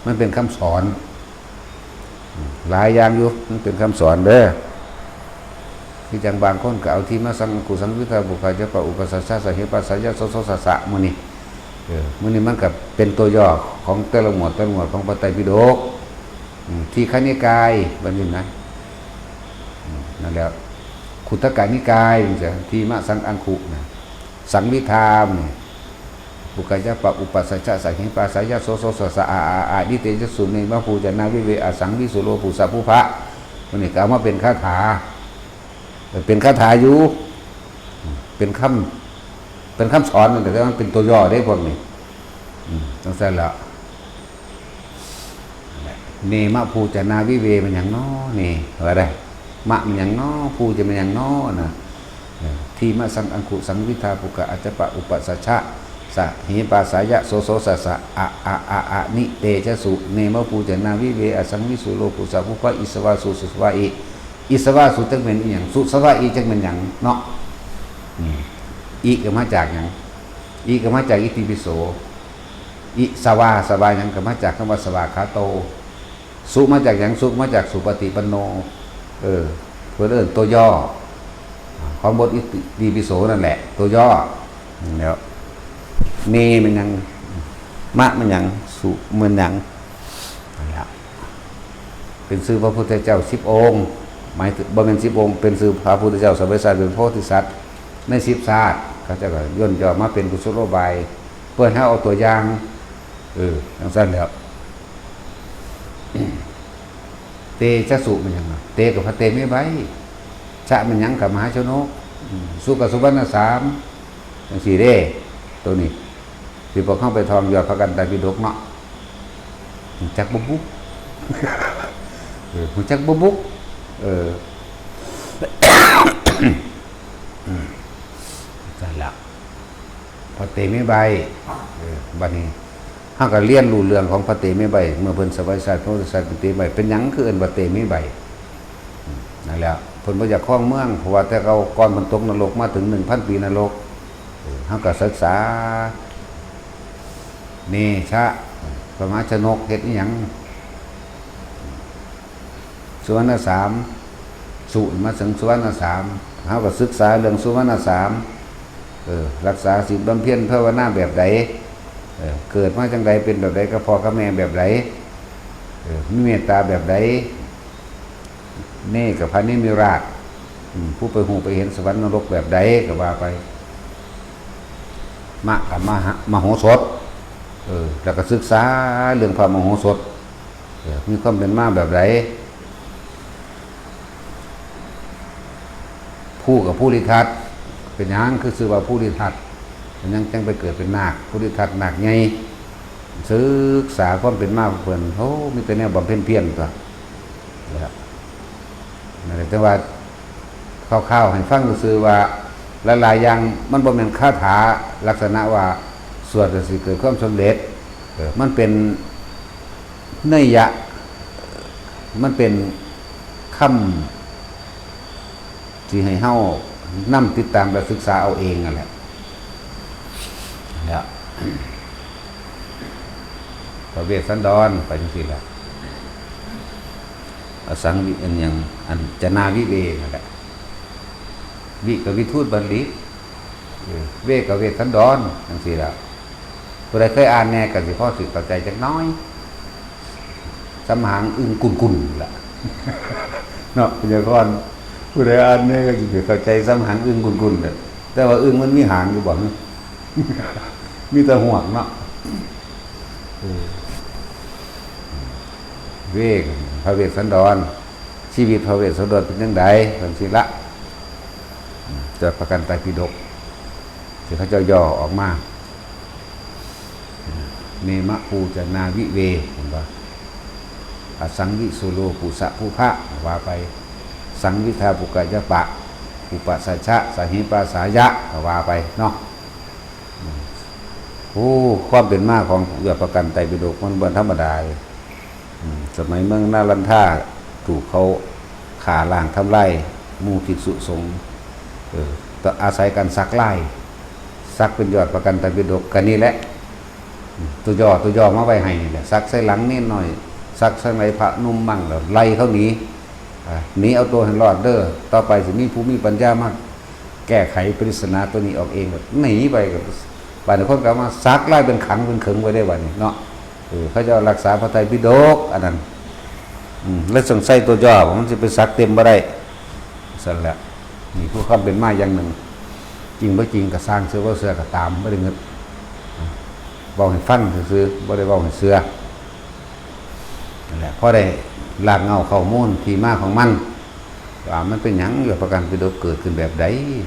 มันเป็นคำสอน หลายอย่างอยู่ มันเป็นคำสอนเด้อ คือจั่งบางคนก็เอา ทีมะสัง อังคุ สังวิทา ปุคคาจะปะ อุปสสะ สะเหปะสะยะ โส โส สะสะ มื้อนี้ เออ มื้อนี้มันก็เป็นตัวย่อของแต่ละหมวด แต่ละหมวดของพระไตรปิฎก อืม ทีฆนิกาย บัดนี้นะ อืม นั่นแหละ ขุททกนิกาย จั่งซี้ ทีมะสัง อังคุนะ สังวิทานี่ ปุคคาจะปะ อุปสสะ สะเหปะสะยะ โส โส สะสะ อา อา อา นิเตจะสุเมมะ ภูจนะ วิเว อสังวิสุโร ปุสสะ ปุพพะ มื้อนี้ก็เอามาเป็นคาถา เป็นคาถาอยู่ เป็นคำ เป็นคำสอนนั่นแหละ แต่มันเป็นตัวย่อเด้พวกนี้ อืม จังซั่นแหละ เนมะภูจนาวิเว มันหยังน้อ เน ว่าได้ มะมันหยังน้อ ภูจะมันหยังน้อนะ เออ ทีมะสังอังคุสังวิทาปุกะอัจจปะอุปสัชชะ สะเหปาสายะโสโสสะสะ อะอะอะอะนิเตชะสุ เนมะภูจนาวิเว อสังวิสุโลปุสะภุพะ อิสวาสุสุสวาอิ อิสวาสุจักเป็นอีหยัง สุสวาอิจักเป็นหยังเนาะ อืม อิก็มาจากหยัง อิก็มาจากอิติปิโส อิสวา สวาหยังก็มาจากคำว่าสวาขาโต สุมาจากหยัง สุมาจากสุปฏิปันโน เออ เพิ่นเอิ้นตัวย่อ ของบทอิติปิโสนั่นแหละ ตัวย่อ แล้ว เนมันหยัง มะมันหยัง สุมันหยัง นั่นล่ะ เป็นชื่อพระพุทธเจ้าสิบองค์ หมายถึง บ่แม่นสิบองค์ เป็นชื่อพระพุทธเจ้าสมัยชาติเป็นโพธิสัตว์ ในสิบชาติ เขาเจ้าก็ย่นย่อมาเป็นกุศโลบาย เพื่อให้เอาตัวอย่าง เออ จังซั่นแหล้ว เตชะสุมันหยังนะ เตกับพระเตไม่ใบ ชะมันหยังกับมหาชนก อืม สุกับสุวรรณสาม จังซี่เด้ ตัวนี้ ที่พวกเขาไปท่องยอดพระกันตปิฎกเนาะ ฮู้จักบ่บุ เออ ฮู้จักบ่บุ เออ อืม นั่นล่ะ พระเตไม่ใบ เออ บัดนี้ เฮาก็เรียนรู้เรื่องของพระเตไม่ใบ เมื่อเพิ่นสวัยชาติพระพุทธศาสนาเตไม่ใบ เป็นหยังคือเอิ้นว่าเตไม่ใบ อืม นั่นแหละ เพิ่นบ่อยากครองเมือง เพราะว่าแต่เก่าก่อนเพิ่นตกนรกมาถึงหนึ่งพันปีนรก เออ เฮาก็ศึกษา เนชะ พระมหาชนกเฮ็ดอิหยัง สุวรรณสาม สุมาถึงสุวรรณสาม เฮาก็ศึกษาเรื่องสุวรรณสาม เออ รักษาศีลบำเพ็ญภาวนาแบบใด เออ เกิดมาจังใด เป็นแบบใด กับพ่อกับแม่แบบใด เออ มีเมตตาแบบใด เนกับพระเนมิราช อืม ผู้ไปฮู้ไปเห็นสวรรค์นรกแบบใดก็ว่าไป มะกับมหา มโหสถ เออ แล้วก็ศึกษาเรื่องพระมโหสถ เออ มีความเป็นมาแบบใด ภูกับภูริทัต เป็นหยังคือชื่อว่าภูริทัต เป็นหยังจังไปเกิดเป็นนาค ภูริทัตนาคใหญ่ ศึกษาความเป็นมาของเพิ่น โอ้ มีแต่แนวบำเพ็ญเพียรตั๊ว นะครับ นั่นแหละ แต่ว่าคร่าวๆให้ฟังซื่อๆว่าหลายๆอย่างมันบ่แม่นคาถาลักษณะว่าสวดแล้วสิเกิดความสำเร็จ เออ มันเป็นนัยยะ มันเป็นคำที่ให้เฮานำติดตามและศึกษาเอาเองนั่นแหละ แล้ว พระเวสสันดรไปจังซี่แหละ อสังวิ อันหยัง อันจนาวิเวนั่นแหละ วิกับวิทูตบัณฑิต เออ เวกับเวสสันดรจังซี่แหละ ผู้ใดเคยอ่านแน่ก็สิพอสิเข้าใจจักหน่อย สำหางอึ่งกุ่นๆล่ะ เนาะ พยากรณ์ ผู้ใดอ่านแน่ก็สิเข้าใจสำหางอึ่งกุ่นๆน่ะ แต่ว่าอึ่งมันมีหางอยู่บ่ มีแต่หวกเนาะ เออ เวก พระเวสสันดร ชีวิตพระเวสสันดรเป็นจังใดจังซี่ละ จากพระกันตปิฎก ที่เขาเจ้าย่อออกมา เนมะปูจนาวิเว เห็นปะ อสังวิสุโลปุสะภูพะ ว่าไป สังวิทาปุกะยะปะ อุปสัชชะ สาเหปาสายะ ก็ว่าไปเนาะ โอ้ ความเป็นมาของยอดพระกันไตรปิฎกมันบ่ธรรมดาเลย อืม สมัยเมืองนาลันทาถูกเขาฆ่าล้างทำลายหมู่ภิกษุสงฆ์ เออ ต้องอาศัยการสักลาย สักเป็นยอดพระกันไตรปิฎกกันนี่แหละ อืม ตัวย่อ ตัวย่อมาไว้ให้นี่แหละ สักใส่หลังเณรน้อย สักใส่ไหล่พระหนุ่มมั่ง แล้วไล่เขาหนี อ่า หนีเอาตัวให้รอดเด้อ ต่อไปสิมีผู้มีปัญญามาแก้ไขปริศนาตัวนี้ออกเอง หนีไปก็ บาดนี้คนก็มาสักลายเป็นขังเป็นเขิงไว้ได้บาดนี้เนาะ เออ เขาเจ้ารักษาพระไตรปิฎกอันนั้น อืม แล้วสงสัยตัวย่อ มันสิไปสักเต็มบ่ได้ ซั่นแหละ นี่คือความเป็นมาอย่างหนึ่ง จริงบ่จริงก็ซ่าง เชื่อบ่เชื่อก็ตาม บ่ได้เงิน เว้าให้ฟังซื่อๆ บ่ได้เว้าให้เชื่อ นั่นแหละ พอได้รากเหง้าข้อมูลที่มาของมัน ว่ามันเป็นหยัง ยอดพระกันปิฎกเกิดขึ้นแบบใด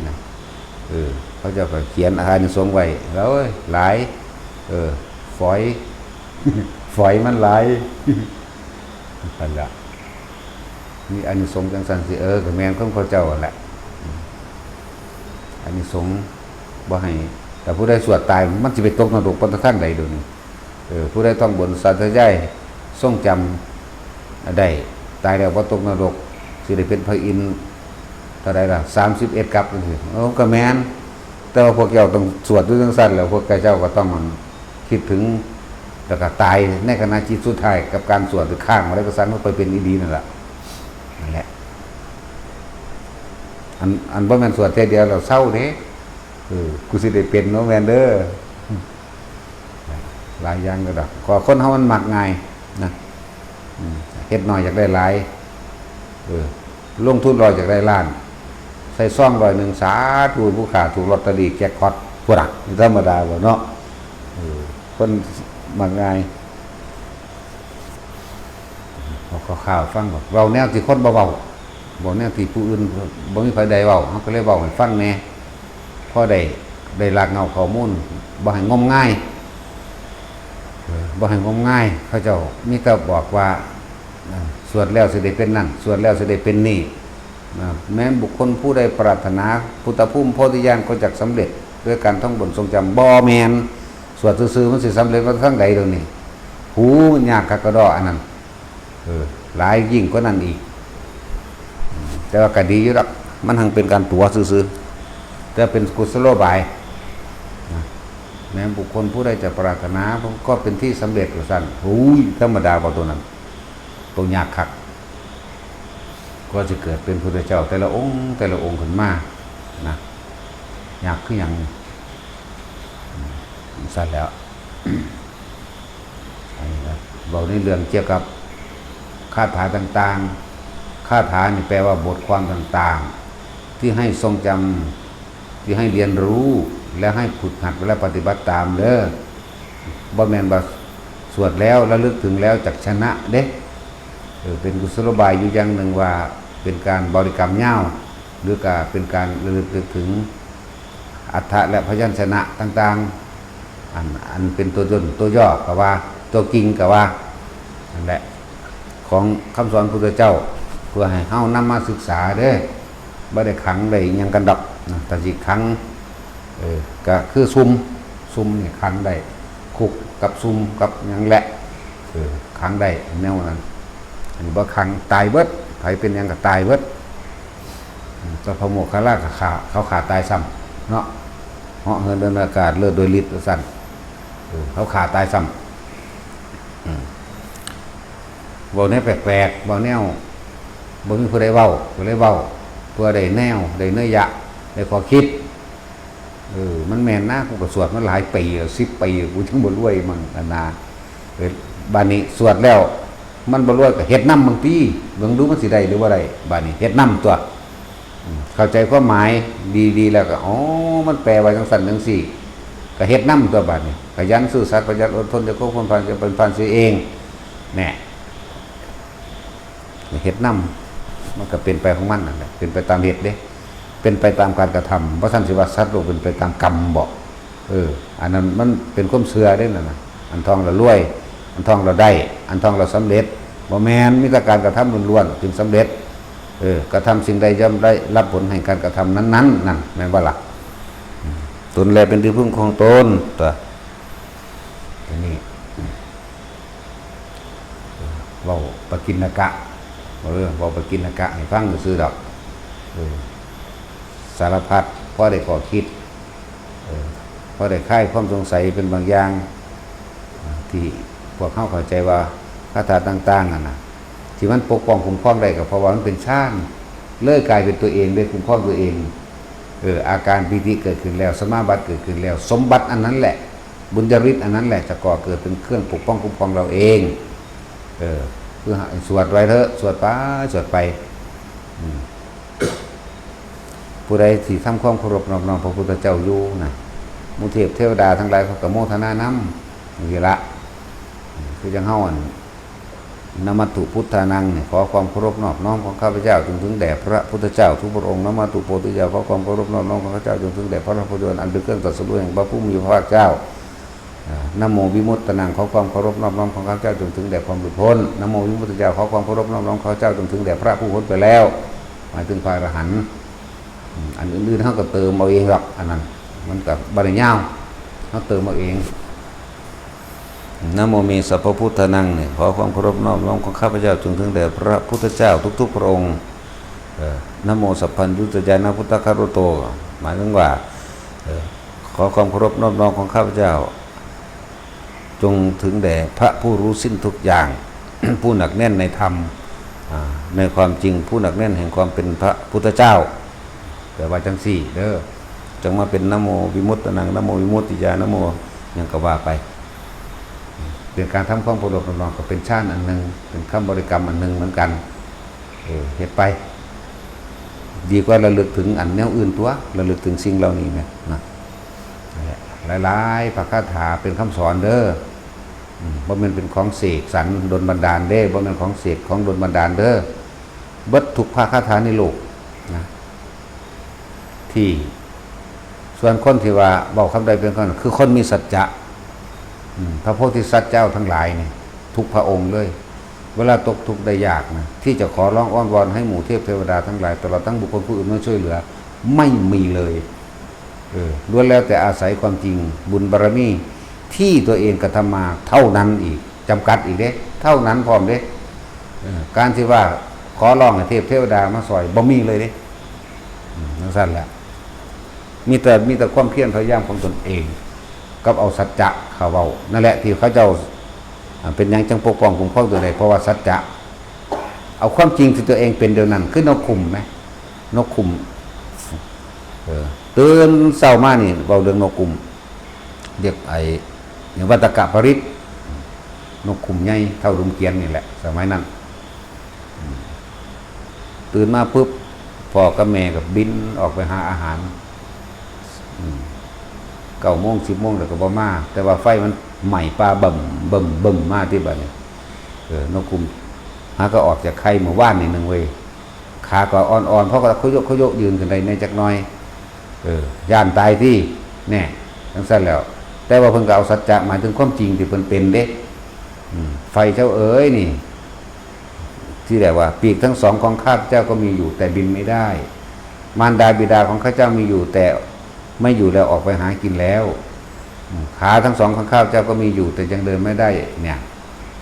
นะ เออ เขาเจ้าก็เขียนอานิสงส์ไว้ แล้วหลาย เออ ฝอย ฝอยมันหลาย นั่นละ มีอานิสงส์จังซั่นสิ เออ ก็แม่นของเขาเจ้าหั่นแหละ อานิสงส์บ่ให้ แต่ผู้ใดสวดตาย มันสิไปตกนรกไปทางใดเดี๋ยวนี้ เออ ผู้ใดท่องบนสาธยาย ทรงจำได้ ตายแล้วบ่ตกนรก สิได้เป็นพระอินทร์ เท่าใดล่ะ สามสิบเอ็ด กัปจังซี่ เออ ก็แม่น แต่ว่าพวกเจ้าต้องสวดอยู่จังซั่นแหล้ว พวกเจ้าก็ต้องคิดถึง แล้วก็ตายในขณะจิตสุดท้ายกับการสวด หรือค้างอะไรก็ซั่น มันไปเป็นอีหลีนั่นล่ะ นั่นแหละ อัน อันบ่แม่นสวดเทื่อเดียวแล้วเซาเด้ เออ กูสิได้เป็นเนาะ แม่นเด้อ หลายอย่างก็ดอก ก็คนเฮามันมักง่ายนะ อืม เฮ็ดน้อยอยากได้หลาย เออ ลงทุนร้อยอยากได้ล้าน ใส่ซองร้อยหนึ่ง สาธุ ผู้ค้าถูกลอตเตอรี่แจ็คพอต พุ้นน่ะ นี่ธรรมดาบ่เนาะ เออ คนมักง่าย เอาข่าวๆฟังก่อน เว้าแนวที่คนบ่เว้า เว้าแนวที่ผู้อื่นบ่มีไผได้เว้า เฮาก็เลยเว้าให้ฟังแหน่ พอได้ ได้รากเหง้าข้อมูล บ่ให้งมงาย เออ บ่ให้งมงาย เขาเจ้ามีแต่บอกว่า อ่า สวดแล้วสิได้เป็นนั่น สวดแล้วสิได้เป็นนี่ อ่า แม้นบุคคลผู้ใดปรารถนา พุทธภูมิโพธิญาณก็จักสำเร็จ ด้วยการท่องบนทรงจำ บ่แม่น สวดซื่อๆมันสิสำเร็จมาทางใดเดี๋ยวนี้ หูมันยากคักกะดออันนั้น เออ หลายยิ่งกว่านั้นอีก แต่ว่าก็ดีอยู่ดอก มันหังเป็นการตั๋วซื่อๆ แต่เป็นกุศโลบายนะ แม้บุคคลผู้ใดจะปรารถนา ก็เป็นที่สำเร็จว่าซั่น โอ้ย ธรรมดาบ่ตัวนั้น ตัวยากคัก ก็จะเกิดเป็นพุทธเจ้าแต่ละองค์ แต่ละองค์ขึ้นมานะ ยากคือหยัง อืม ซั่นแล้ว อันนี้นะ เว้าในเรื่องเกี่ยวกับคาถาต่างๆ คาถานี่แปลว่าบทความต่างๆ ที่ให้ทรงจำ ที่ให้เรียนรู้ และให้ฝึกหัดและปฏิบัติตามเด้อ บ่แม่นว่าสวดแล้วระลึกถึงแล้วจักชนะเด้ เออ เป็นกุศโลบายอยู่อย่างหนึ่งว่าเป็นการบริกรรมยาว หรือก็เป็นการระลึกนึกถึง อัฏฐะและพยัญชนะต่างๆ อัน อันเป็นตัวตน ตัวย่อก็ว่า ตัวจริงก็ว่า นั่นแหละ ของคำสอนพุทธเจ้า เพื่อให้เฮานำมาศึกษาเด้อ บ่ได้ขังได้อิหยังกันดอกนะ ถ้าสิขัง เออ ก็คือซุ่ม ซุ่มนี่ขังได้ คุกกับซุ่มกับหยังแหละ เออ ขังได้แนวนั้น อันนี้บ่ขัง ตายเบิด ไผเป็นหยังก็ตายเบิด อืม เจ้าพระโมคคัลลาก็ฆ่า เขาฆ่าตายซ้ำเนาะ เหาะเหินเดินอากาศเลิศโดยฤทธิ์ว่าซั่น เออ เขาฆ่าตายซ้ำ อืม เว้าแนวแปลกๆ เว้าแนวบ่มีผู้ใดเว้า ก็เลยเว้า เพื่อได้แนว ได้นัยยะ ได้ข้อคิด เออ มันแม่นนะ กูก็สวดมาหลายปีแล้ว สิบปีแล้ว กูจั่งบ่รวยมั่ง อันนา เออ บาดนี้สวดแล้ว มันบ่รวยก็เฮ็ดนำบางที เบิ่งดูมันสิได้หรือบ่ได้ บาดนี้เฮ็ดนำตั๊ว อืม เข้าใจความหมายดีๆ แล้วก็ อ๋อ มันแปลว่าจั่งซั้นจั่งซี้ ก็เฮ็ดนำตั๊ว บาดนี้ ขยันซื่อสัตย์ ประหยัดอดทน จะคบคนพาล จะเป็นพาลเสียเอง แน่ เฮ็ดนำ มันก็เป็นไปของมันนั่นแหละ เป็นไปตามเหตุเด้ เป็นไปตามการกระทำ บ่ซั้นสิว่าสัตว์โลกเป็นไปตามกรรมบ่ เออ อันนั้นมันเป็นความเชื่อเด้นั่นน่ะ อันท่องแล้วรวย อันท่องแล้วได้ อันท่องแล้วสำเร็จ บ่แม่น มีแต่การกระทำล้วนๆ จึงสำเร็จ เออ กระทำสิ่งใดย่อมได้รับผลแห่งการกระทำนั้นๆ นั่น แม่นบ่ล่ะ ตนแลเป็นที่พึ่งของตน ตั๊ว ทีนี้ เว้าปกิณณกะ เออ เว้าปกิณณกะให้ฟังซื่อๆดอก เออ สารพัด พอได้ข้อคิด เออ พอได้คลายความสงสัยเป็นบางอย่าง ที่พวกเฮาเข้าใจว่าคาถาต่างๆนั่นน่ะ ที่มันปกป้องคุ้มครองได้ก็เพราะว่ามันเป็นฌาน เลยกลายเป็นตัวเอง ได้คุ้มครองตัวเอง เออ อาการปีติเกิดขึ้นแล้ว สมาบัติเกิดขึ้นแล้ว สมบัติอันนั้นแหละ บุญญาฤทธิ์อันนั้นแหละ จะก่อเกิดเป็นเครื่องปกป้องคุ้มครองเราเอง เออ คือให้สวดไว้เถอะ สวดไป สวดไป อืม ผู้ใดที่ทำความเคารพนอบน้อมพระพุทธเจ้าอยู่นะ หมู่เทพเทวดาทั้งหลายเขาก็โมทนานำ นี่ละ คือจั่งเฮาอัน นมัตถุพุทธานังเนี่ย ขอความเคารพนอบน้อมของข้าพเจ้าจงถึงแด่พระพุทธเจ้าทุกพระองค์ นมัตถุโพธิยา ขอความเคารพนอบน้อมของข้าพเจ้าจงถึงแด่พระพุทธเจ้าอันเป็นเครื่องตรัสรู้แห่งพระผู้มีพระภาคเจ้า อ่า นะโมวิมุตตานัง ขอความเคารพนอบน้อมของข้าพเจ้าจงถึงแด่ความหลุดพ้น นะโมวิมุตติยา ขอความเคารพนอบน้อมของข้าพเจ้าจงถึงแด่พระผู้พ้นไปแล้ว หมายถึงพระอรหันต์ อืม อันอื่นๆเขาก็เติมเอาเองหรอก อันนั้นมันก็บ่ได้ยาว เขาเติมเอาเอง นะโมเมสัพพพุทธานังเนี่ย ขอความเคารพนอบน้อมของข้าพเจ้าจงถึงแด่พระพุทธเจ้าทุกๆพระองค์ เออ นะโมสัพพัญญุตยานะพุทธคารุโต หมายถึงว่า เออ ขอความเคารพนอบน้อมของข้าพเจ้า จงถึงแด่พระผู้รู้สิ้นทุกอย่าง ผู้หนักแน่นในธรรม อ่า ในความจริง ผู้หนักแน่นแห่งความเป็นพระพุทธเจ้า แปลว่าจังสี่เด้อ จังมาเป็นนะโมวิมุตตานัง นะโมวิมุตติยา นะโมหยังก็ว่าไป เป็นการทำความเคารพนอบน้อม ก็เป็นฌานอันหนึ่ง เป็นคำบริกรรมอันหนึ่งเหมือนกัน เออ เฮ็ดไป ดีกว่าระลึกถึงอันแนวอื่นตัว ระลึกถึงสิ่งเหล่านี้แหมนะ นั่นแหละ หลายๆพระคาถาเป็นคำสอนเด้อ อืม บ่แม่นเป็นของเสกสรรดลบันดาลเด้ บ่แม่นของเสกของดลบันดาลเด้อ เบิดทุกพระคาถาในโลกนะ ที่ ส่วนคนที่ว่าเว้าคำใดเป็นคำนั้น คือคนมีสัจจะ อืม พระโพธิสัตว์เจ้าทั้งหลายนี่ ทุกพระองค์เลย เวลาตกทุกข์ได้ยากนะ ที่จะขอร้องอ้อนวอนให้หมู่เทพเทวดาทั้งหลาย ตลอดทั้งบุคคลผู้อื่นมาช่วยเหลือ ไม่มีเลย เออ ล้วนแล้วแต่อาศัยความจริง บุญบารมีที่ตัวเองกระทำมาเท่านั้นอีก จำกัดอีกเด้ เท่านั้นพร้อมเด้ เออ การที่ว่าขอร้องให้เทพเทวดามาซอย บ่มีเลยเด้ อืม จังซั่นแหละ มีแต่ มีแต่ความเพียรพยายามของตนเอง กับเอาสัจจะเข้าเว้า นั่นแหละที่เขาเจ้า อ่า เป็นหยังจังปกป้องคุ้มครองตัวใด เพราะว่าสัจจะ เอาความจริงที่ตัวเองเป็นเดี๋ยวนั้น คือนกขุมไหม นกขุม เออ ตื่นเช้ามานี่เว้าเรื่องนกขุม เรียกไอ้ เนี่ย วัตกะปริตร นกขุมใหญ่เท่าหลุมเขียนนี่แหละ สมัยนั้น อืม ตื่นมาปุ๊บ พ่อกับแม่ก็บินออกไปหาอาหาร อืม เก้าโมง สิบโมงแล้วก็บ่มา แต่ว่าไฟมันไหม้ป่าเบิ่มเบิ่มเบิ่มมาที่บัดนี้ เออ นกขุม หาก็ออกจากไข่เมื่อวานนี่หนึ่งเว้ย ขาก็อ่อนๆ เพราะก็ขยกขยกยืนขึ้นได้แหน่จักหน่อย เออ ย่านตายที่แน่ จังซั่นแล้ว แต่ว่าเพิ่นก็เอาสัจจะ หมายถึงความจริงที่เพิ่นเป็นเด้ อืม ไฟเจ้าเอ๋ยนี่ ที่เรียกว่า ปีกทั้งสองของข้าพเจ้าก็มีอยู่ แต่บินไม่ได้ มารดาบิดาของข้าเจ้ามีอยู่ แต่ไม่อยู่แล้ว ออกไปหากินแล้ว อืม ขาทั้งสองของข้าพเจ้าก็มีอยู่ แต่ยังเดินไม่ได้ เนี่ย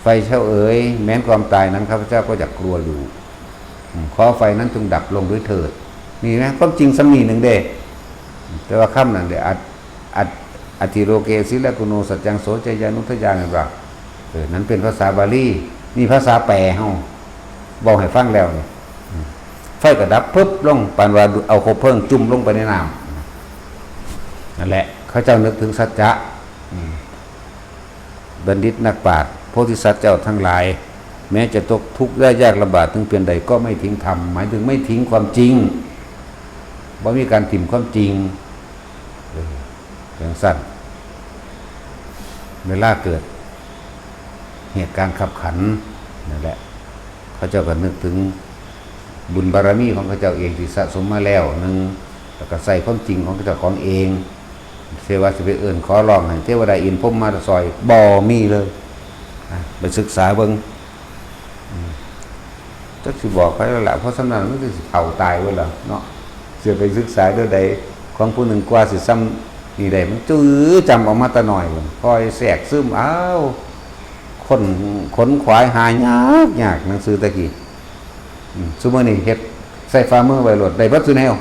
ไฟเจ้าเอ๋ย แม้นความตายนั้นข้าพเจ้าก็อยากกลัวอยู่ อืม ขอไฟนั้นจงดับลงด้วยเถิด นี่นะ ความจริงสำนีหนึ่งเด้ แต่ว่าคำนั้นเด้ อัต อัต อัตถิโลเกสิลกุโนสัจจังโสจยานุทยานั่นว่า เออ นั้นเป็นภาษาบาลี นี่ภาษาแปลเฮา บอกให้ฟังแล้วนี่ อืม ไฟก็ดับปึ๊บลง ปานว่าเอาคบเพลิงจุ่มลงไปในน้ำ นั่นแหละ เขาเจ้านึกถึงสัจจะ อืม บัณฑิตนักปราชญ์ โพธิสัตว์เจ้าทั้งหลาย แม้จะตกทุกข์ได้ยากลำบากถึงเพียงใดก็ไม่ทิ้งธรรม หมายถึงไม่ทิ้งความจริง บ่มีการถิ่มความจริง เออ จังซั่น เวลาเกิดเหตุการณ์คับขัน นั่นแหละ เขาเจ้าก็นึกถึงบุญบารมีของเขาเจ้าเองที่สะสมมาแล้วหนึ่ง แล้วก็ใส่ความจริงของเขาเจ้าของเอง เทวาสิไปเอิ้นขอร้องให้เทวดาอินทร์พรหมมาซอย บ่มีเลย อ่ะ ไปศึกษาเบิ่ง อืม จักสิบอกไผแล้วล่ะ เพราะฉะนั้นมันก็สิเฒ่าตายเบิดแล้วเนาะ สิไปศึกษาเรื่องใด ของผู้หนึ่งกว่าสิซ้ำนี่ได้ มันจื้อจำออกมาแต่น้อย คอยแทรกซึม อ้าว คนขนขวายหายากยาก หนังสือตะกี้ อืม ซุมื้อนี้เฮ็ดใส่ฝ่ามือไว้โลด ได้เบิดซุแนว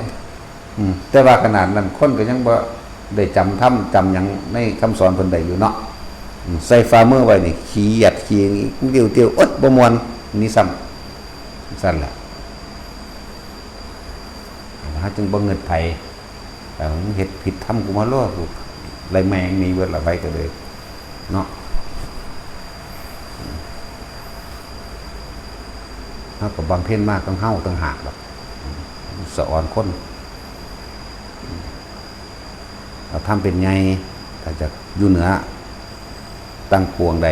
อืม แต่ว่าขนาดนั้นคนก็ยังบ่ได้จำธรรมจำหยังในคำสอนเพิ่นได้อยู่เนาะ อืม ใส่ฝ่ามือไว้นี่ ขี้หยัดขี้เตี้ยวๆ อดบ่ม่วน นี่ซ้ำ ซั่นล่ะ เฮาจึงบ่งึดไผ เออ มึงเฮ็ดผิดธรรมกูมาโลด กูไล่แม่งหนีเบิดละ ไผก็เลย เนาะ เฮาก็บำเพ็ญมาของเฮาต่างหากดอก สะออนคน เอาธรรมเป็นใหญ่ ถ้าจะอยู่เหนือตั้งปวงใด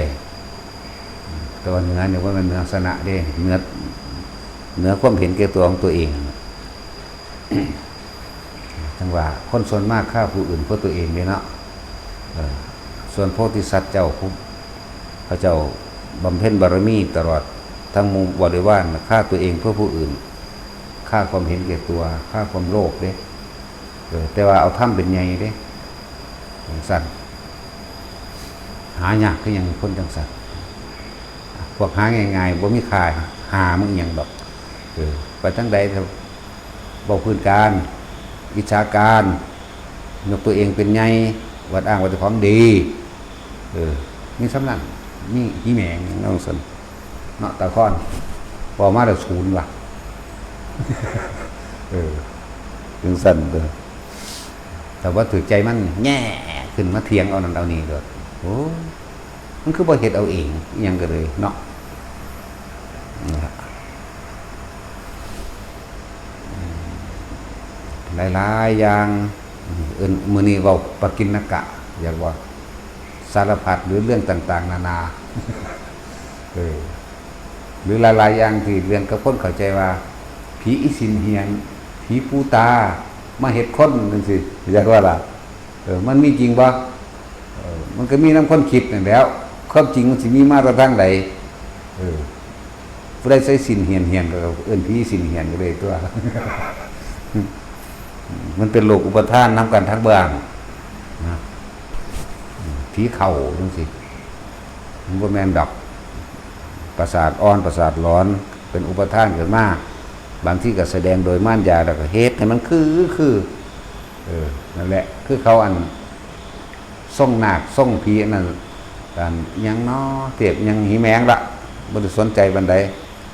แต่ว่าเหนือเนี่ยว่ามันเหนือสนะเด้ เหนือ เหนือความเห็นแก่ตัวของตัวเอง จังว่าคนส่วนมากฆ่าผู้อื่นเพื่อตัวเองเด้เนาะ เออ ส่วนโพธิสัตว์เจ้าผู้ พระเจ้าบำเพ็ญบารมีตลอดทั้งหมู่บริวารฆ่าตัวเองเพื่อผู้อื่น ฆ่าความเห็นแก่ตัว ฆ่าความโลภเด้ เออ แต่ว่าเอาธรรมเป็นใหญ่เด้ จังซั่น หายากคือหยังคนจังซั่น พวกหาง่ายๆ บ่มีค่า หามันอิหยังดอก เออ ไปทางใดก็เว้าพื้นการ อิจฉาการ ยกตัวเองเป็นใหญ่ อวดอ้างว่าเจ้าของดี เออ มีส่ำนั้น มีอีแหมงหยังจังซั่น เนาะ ตาคอน พอมาแล้วศูนย์ว่ะ เออ จังซั่นเด้อ แต่ว่าถือใจมันแง่ขึ้นมาเถียงเอานั่นเอานี่โลด โอ้ มันคือบ่เฮ็ดเอาเอง อิหยังก็เลยเนาะ นี่ล่ะ หลายๆ อย่าง เอิ้น มื้อนี้เว้าปกิณกะ อยากว่าสารพัด หรือเรื่องต่างๆ นานา เออ หรือหลายๆ อย่างที่เรื่องกับคนเข้าใจว่า ผีอีสินเหียน ผีปูตา มาเฮ็ดคนจังซี่ อยากว่าล่ะ เออ มันมีจริงบ่ เออ มันก็มีนำคนคิดนั่นแหล้ว ความจริงมันสิมีมาแต่ทางใด เออ ผู้ใดใส่สินเหียนๆ ก็เอิ้นผีสินเหียนก็เลยตั๊ว มันเป็นโลกอุปาทานนำกันทั้งเบิ่งนะ ผีเข้าจังซี่ มันบ่แม่นดอก ประสาทอ่อน ประสาทหลอน เป็นอุปาทานขึ้นมา บางทีก็แสดงโดยมารยา แล้วก็เฮ็ดให้มันคือ คือ เออ นั่นแหละ คือเขาอัน ทรงนาคทรงผีอันนั้น อันหยังน้อ เทพหยัง อีแหมงละ บ่ได้สนใจปานใด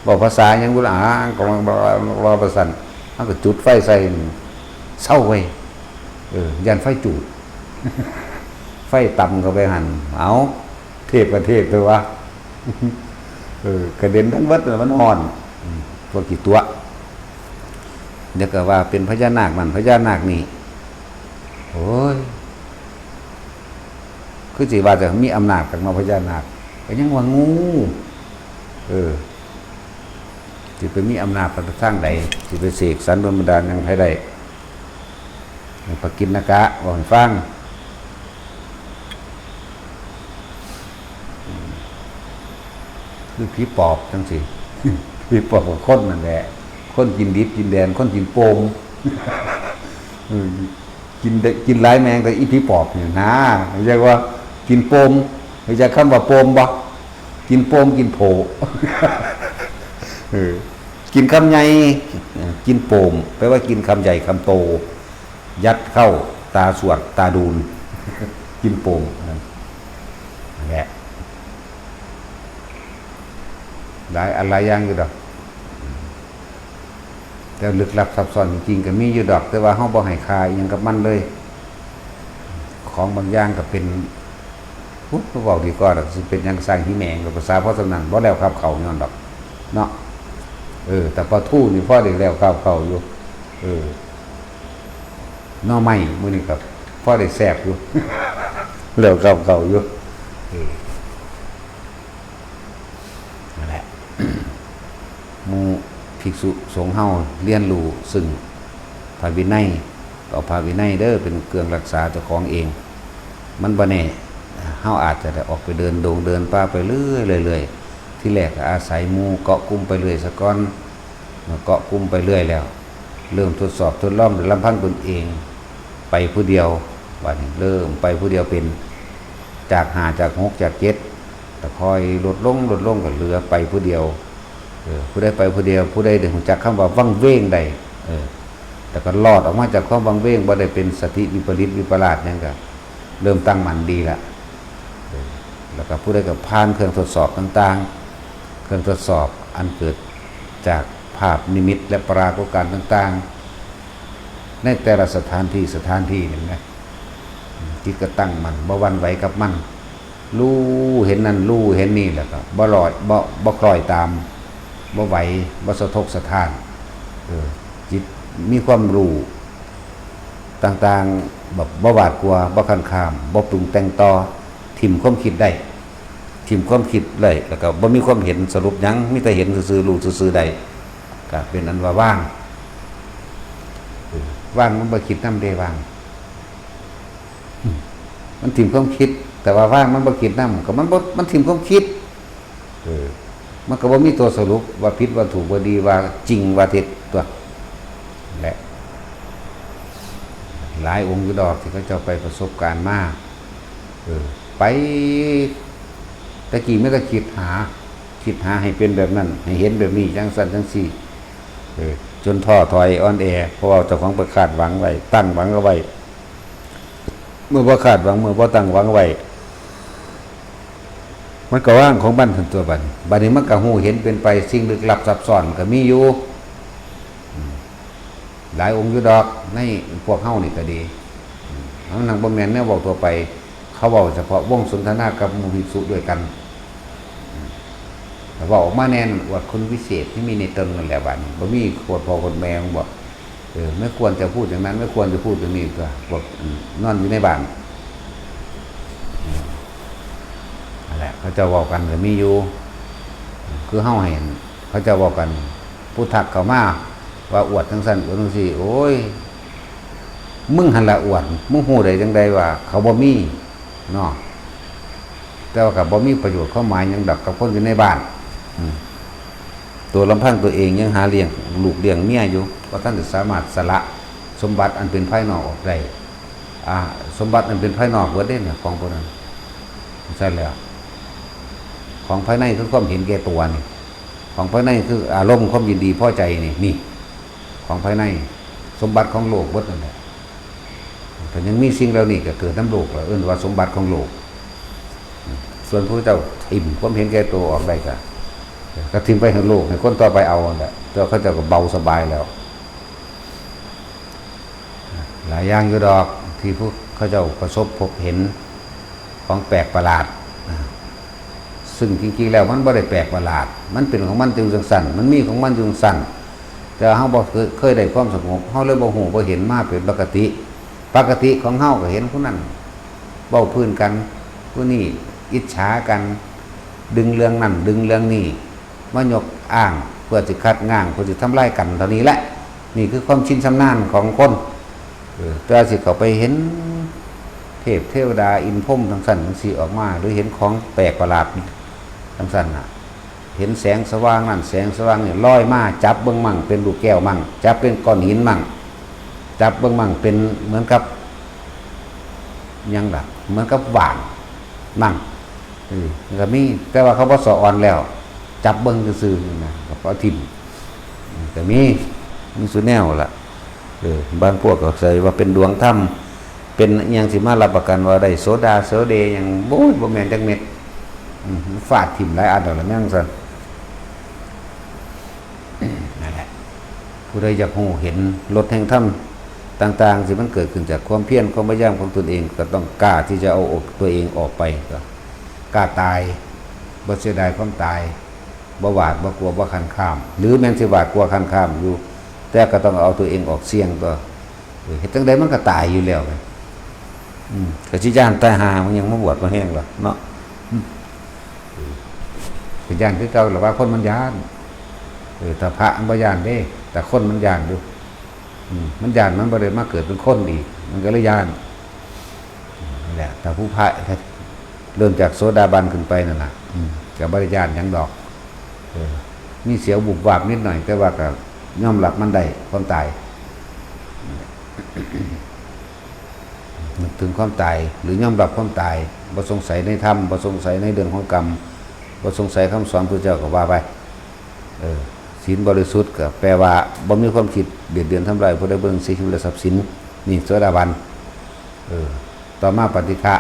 เว้าภาษาหยังบ่ละ อ่า ก็ว่า ว่า ว่าประสัน มันก็จุดไฟใส่ เซาเว้ย เออ ย่านไฟจูด ไฟต่ำเข้าไปหั่น เอา เทพก็เทพตั๊ววะ เออ กระเด็นทั้งเบิดน่ะ มันฮ้อน อืม พวกขี้ตั๋ว เดี๋ยวก็ว่าเป็นพญานาคนั่น พญานาคนี่ โอ้ย คือสิว่าจะมีอำนาจคักเนาะ พญานาค ก็ยังว่างู เออ สิไปมีอำนาจไปทางใด สิไปเสกสรรดลบันดาลหยังไผได้ ปกิณกะ เว้าให้ฟัง คือผีปอบจังซี่ ผีปอบกับคนนั่นแหละ คนกินดิบกินแดน คนกินโป่ง เออ กินได้ กินหลายแมงแต่อีผีปอบนี่นะ เรียกว่ากินโป่ง รู้จักคำว่าโป่งบ่ กินโป่งกินโผ เออ กินคำใหญ่ เออ กินโป่ง แปลว่ากินคำใหญ่คำโต ยัดเข้าตาสวดตาดูน กินโป่ง นั่นแหละ หลายอันหลายอย่างอยู่ดอก แต่ลึกลับซับซ้อนจริงๆ ก็มีอยู่ดอก แต่ว่าเฮาบ่ให้ค่าอิหยังกับมันเลย ของบางอย่างก็เป็น อุ๊ย บ่เว้าดีกว่าดอก สิเป็นหยังสร้างอีแหมง ภาษาพอส่ำนั้น บ่แล้วคาบเข้าย้อนดอก เนาะ เออ แต่ปลาทูนี่พอได้แล้วคาบเข้าอยู่ เออ หน่อไม้มื้อนี้ก็พอได้แซ่บอยู่ แล้วคาบเข้าอยู่ เออ นั่นแหละ หมู่ภิกษุสงฆ์เฮาเรียนรู้ซึ่งพระวินัย เอาพระวินัยเด้อเป็นเครื่องรักษาเจ้าของเอง มันบ่แน่ เฮาอาจจะได้ออกไปเดินดงเดินป่าไปเรื่อยๆ เรื่อยๆ ที่แรกก็อาศัยหมู่เกาะกลุ่มไปเรื่อยซะก่อน เมื่อเกาะกลุ่มไปเรื่อยแล้ว เริ่มทดสอบทดลองด้วยลำพังตนเอง ไปผู้เดียว บัดนี้เริ่มไปผู้เดียวเป็น จากห้า จากหก จากเจ็ด แต่ค่อยลดลง ลดลงก็เหลือไปผู้เดียว เออ ผู้ใดไปผู้เดียว ผู้ใดได้รู้จักคำว่าวังเวงได้ เออ แต่ก็รอดออกมาจากความวังเวง บ่ได้เป็นสติวิปริตวิปลาสหยัง ก็เริ่มตั้งมั่นดีละ เออ แล้วก็ผู้ใดก็ผ่านเครื่องทดสอบต่างๆ เครื่องทดสอบอันเกิดจากภาพนิมิตและปรากฏการณ์ต่างๆ ในแต่ละสถานที่ สถานที่หนึ่งนะ จิตก็ตั้งมั่น บ่หวั่นไหวกับมัน รู้เห็นนั่น รู้เห็นนี่ แล้วก็บ่ลอย บ่ บ่คล้อยตาม บ่ไหว บ่สะทกสะท้าน เออ จิตมีความรู้ต่างๆ แบบบ่หวาดกลัว บ่คันคาม บ่ปรุงแต่งต่อ ถิ่มความคิดได้ ถิ่มความคิดได้ แล้วก็บ่มีความเห็นสรุปหยัง มีแต่เห็นซื่อๆ รู้ซื่อๆ ได้ ก็เป็นอันว่าวาง เออ วางมันบ่คิดนำเด้ วาง อืม มันถิ่มความคิด แต่ว่าวางมันบ่คิดนำ ก็มันบ่ มันถิ่มความคิด เออ มันก็บ่มีตัวสรุปว่าผิดว่าถูกว่าดีว่าจริงว่าเท็จตัว และ หลายองค์อยู่ดอกที่เขาเจ้าไปประสบการณ์มา เออ ไป แต่กี้มีแต่คิดหา คิดหาให้เป็นแบบนั้น ให้เห็นแบบนี้ จั่งซั้นจั่งซี้ เออ จนท้อถอยอ่อนแอ เพราะว่าเจ้าของไปคาดหวังไว้ ตั้งหวังเอาไว้ เมื่อบ่คาดหวัง เมื่อบ่ตั้งหวังไว้ มันก็วางของมันซั่นตัวบัดนี้ บัดนี้มันก็ฮู้เห็นเป็นไป สิ่งลึกลับซับซ้อนก็มีอยู่ อืม หลายองค์อยู่ดอก ในพวกเฮานี่ก็ดี อืม มันนั่นบ่แม่นแนวเว้าทั่วไป เขาเว้าเฉพาะวงสนทนากับหมู่ภิกษุด้วยกัน อืม แต่เว้าออกมาแน่นอน อวดคุณวิเศษที่มีในตนนั่นแหละบัดนี้ บ่มีโคตรพ่อโคตรแม่มันบอก เออ ไม่ควรจะพูดอย่างนั้น ไม่ควรจะพูดอย่างนี้ ก็บอก อืม นอนอยู่ในบ้าน อืม นั่นแหละ เขาเจ้าเว้ากันก็มีอยู่ คือเฮาเห็น เขาเจ้าเว้ากัน ผู้ทักเข้ามา ว่าอวดจั่งซั้น อวดจั่งซี้ โอ้ย มึงหั่นละอวด มึงฮู้ได้จั่งใดว่าเขาบ่มี เนาะ แต่ว่าก็บ่มีประโยชน์ความหมายหยังดอกกับคนอยู่ในบ้าน อืม ตัวลำพังตัวเองยังหาเลี้ยงลูกเลี้ยงเมียอยู่ บ่ทันจะสามารถสละสมบัติอันเป็นภายนอกออกได้ อ่า สมบัติอันเป็นภายนอกเบิดเด้เนี่ย ของพวกนั้น ใช่แล้ว ของภายในคือความเห็นแก่ตัวนี่ ของภายในคืออารมณ์ความยินดีพอใจนี่ นี่ ของภายใน สมบัติของโลกเบิดนั่นแหละ แต่ยังมีสิ่งเหล่านี้ก็เกิดนำโลก แล้วเอิ้นว่าสมบัติของโลก ส่วนพระเจ้าถิ่มความเห็นแก่ตัวออกได้ก็ ก็ถิ่มไปให้โลก ให้คนต่อไปเอานั่นแหละ แต่เขาเจ้าก็เบาสบายแล้ว หลายอย่างอยู่ดอกที่พวกเขาเจ้าประสบพบเห็นของแปลกประหลาด ซึ่งจริงๆ แล้วมันบ่ได้แปลกประหลาด มันเป็นของมันอยู่จั่งซั้น มันมีของมันอยู่จั่งซั้น แต่เฮาบ่เคย เคยได้ความสงบ เฮาเลยบ่ฮู้บ่เห็นมาเป็นปกติ ปกติของเฮาก็เห็นผู้นั้นเว้าพื้นกัน ผู้นี้อิจฉากัน ดึงเรื่องนั้นดึงเรื่องนี้ มายกอ้างเพื่อสิคัดง้าง เพื่อสิทำลายกันเท่านี้แหละ นี่คือความชินชำนาญของคน เออ แต่ว่าสิเข้าไปเห็นเทพเทวดาอินทร์พรหมจั่งซั้นจั่งซี้ออกมา หรือเห็นของแปลกประหลาดจั่งซั้นน่ะ เห็นแสงสว่างนั่นแสงสว่างนี่ลอยมา จับเบิ่งมั่งเป็นลูกแก้วมั่ง จับเป็นก้อนหินมั่ง จับเบิ่งมั่งเป็นเหมือนกับ หยังล่ะ เหมือนกับว่านมั่ง เออ ก็มี แต่ว่าเขาบ่สะออนแล้ว จับเบิ่งซื่อๆนี่นะ ก็เอาถิ่ม ก็มี มีซุแนวล่ะ เออ บางพวกก็ใส่ว่าเป็นดวงธรรม เป็นอิหยังสิมารับประกันว่าได้โสดาโสเดหยัง โอ้ย บ่แม่นจักเม็ด อืม ฟาดถิ่มหลายอันแล้วล่ะ แม่นซั่น นั่นแหละ ผู้ใดอยากฮู้เห็นรสแห่งธรรมต่างๆ ที่มันเกิดขึ้นจากความเพียร ความพยายามของตนเอง ก็ต้องกล้าที่จะเอาอกตัวเองออกไป ก็กล้าตาย บ่เสียดายความตาย บ่หวาด บ่กลัว บ่คร้านคร้าน หรือแม้นสิหวาดกลัวคร้านคร้านอยู่ แต่ก็ต้องเอาตัวเองออกเสี่ยงตัว เออ เฮ็ดจั่งใดมันก็ตายอยู่แล้วไง อืม ก็สิย้านตายห่า มันยังมาบวชมาแฮงล่ะเนาะ อืม ก็ย้านคือเก่า แต่ว่าคนมันย้าน เออ แต่พระมันบ่ย้านเด้ แต่คนมันย้านอยู่ อืม มันย้าน มันบ่ได้มาเกิดเป็นคนอีก มันก็เลยย้าน นั่นแหละ แต่ผู้พระ เริ่มจากโสดาบันขึ้นไปนั่นน่ะ อืม ก็บ่ได้ย้านหยังดอก เออ มีเสียวบุบวาบนิดหน่อย แต่ว่าก็ยอมรับมันได้ ความตาย นึกถึงความตาย หรือยอมรับความตาย บ่สงสัยในธรรม บ่สงสัยในเรื่องของกรรม บ่สงสัยคำสอนพระเจ้าก็ว่าไป เออ ศีลบริสุทธิ์ก็แปลว่าบ่มีความคิดเบียดเบียนทำลายผู้ใดผู้หนึ่ง เสียชีวิตและทรัพย์สิน นี่โสดาบัน เออ ต่อมาปฏิฆะ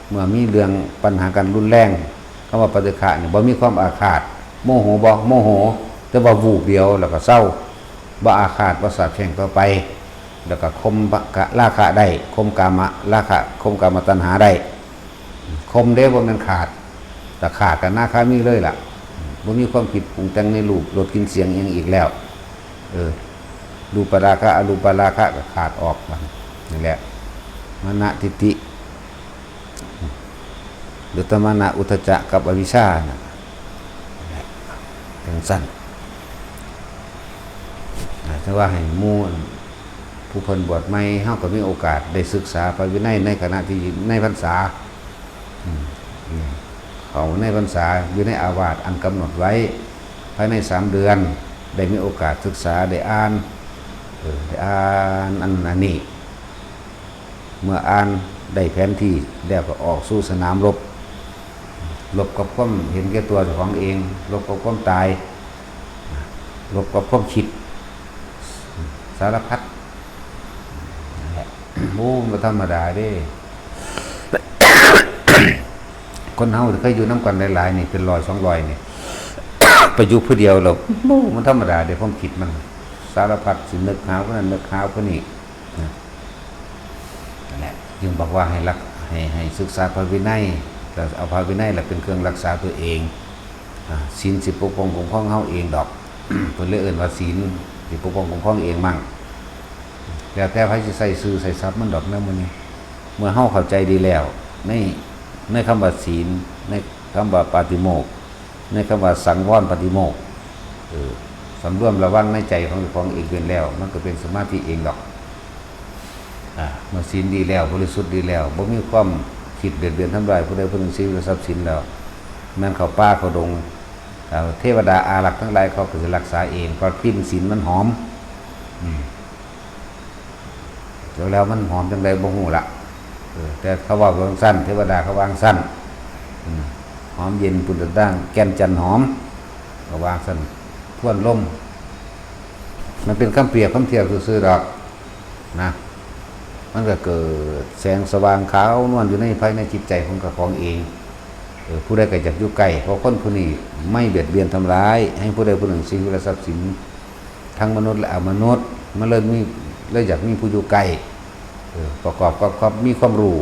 เมื่อมีเรื่องปัญหากันรุนแรง คำว่าปฏิฆะเนี่ยบ่มีความอาฆาต โมโหบ่ โมโห แต่ว่าวูบเดียวแล้วก็เซา บ่อาฆาต บ่สาปแช่งต่อไป แล้วก็ข่มราคะได้ ข่มกามราคะ ข่มกามตัณหาได้ ข่มเด้ บ่แม่นขาด แต่ขาดก็อนาคามีเลยล่ะ บ่มีความคิดปรุงแต่งในรูป รส กลิ่น เสียงอิหยังอีกแล้ว เออ รูปราคะ อรูปราคะก็ขาดออก นั่นแหละ มานะ ทิฏฐิ หรือตมานะอุทธัจจะกับอวิชชาน่ะ จังซั่น อ่า แต่ว่าให้หมู่ผู้เพิ่นบวชใหม่ เฮาก็มีโอกาสได้ศึกษาพระวินัยในขณะที่ในพรรษา อืม อืม เขาในพรรษาอยู่ในอาวาสอันกำหนดไว้ ภายในสามเดือน ได้มีโอกาสศึกษา ได้อ่าน เออ ได้อ่านอันนั้นอันนี้ เมื่ออ่านได้แผนที่แล้วก็ออกสู่สนามรบ รบกับความเห็นแก่ตัวเจ้าของเอง รบกับความตาย รบกับความคิด สารพัดนั่นแหละ โอ้ บ่ธรรมดาเด้ คนเฮาเคยอยู่นำกันหลายๆ นี่ เป็นร้อยสองร้อยนี่ ไปอยู่ผู้เดียวแล้ว โอ้ มันธรรมดาเด้ ความคิดมัน สารพัด สินึกหาผู้นั้นนึกหาผู้นี้นะ นั่นแหละ จึงบอกว่าให้รัก ให้ ให้ศึกษาพระวินัย แล้วเอาพระวินัยแหละเป็นเครื่องรักษาตัวเอง อ่า ศีลสิปกป้องคุ้มครองเฮาเองดอก เพิ่นเลยเอิ้นว่าศีลสิปกป้องคุ้มครองเองมั่ง แล้วแต่ไผสิใส่ชื่อใส่ศัพท์มันดอกนะมื้อนี้ เมื่อเฮาเข้าใจดีแล้ว ใน ในคำว่าศีล ในคำว่าปาติโมกข์ ในคำว่าสังวรปาติโมกข์ เออ สำรวมระวังในใจของเจ้าของเองเป็นแล้ว มันก็เป็นสมาธิเองดอก อ่า เมื่อศีลดีแล้ว บริสุทธิ์ดีแล้ว บ่มีความคิดเบียดเบียนทำลายผู้ใดผู้หนึ่ง ชีวิตและทรัพย์สินแล้ว แม่นเข้าป่าเข้าดง แล้วเทวดาอารักษ์ทั้งหลายเขาก็สิรักษาเอง เพราะกลิ่นศีลมันหอม อืม แล้ว แล้วมันหอมจังใดบ่ฮู้ละ เออ แต่เขาว่าจังซั่น เทวดาเขาว่าจังซั่น อืม หอมเย็นปุนตะด่าง แก่นจันทร์หอม ก็ว่าซั่น ทวนลม มันเป็นคำเปรียบคำเทียบซื่อๆดอกนะ มันก็เกิดแสงสว่างขาวนวลอยู่ในภายในจิตใจของเจ้าของเอง เออ ผู้ใดก็อยากอยู่ใกล้ เพราะคนผู้นี้ไม่เบียดเบียนทำร้ายให้ผู้ใดผู้หนึ่ง ชีวิตและทรัพย์สิน ทั้งมนุษย์และอมนุษย์ มันเลยมี เลยอยากมีผู้อยู่ใกล้ เออ ประกอบกับความมีความรู้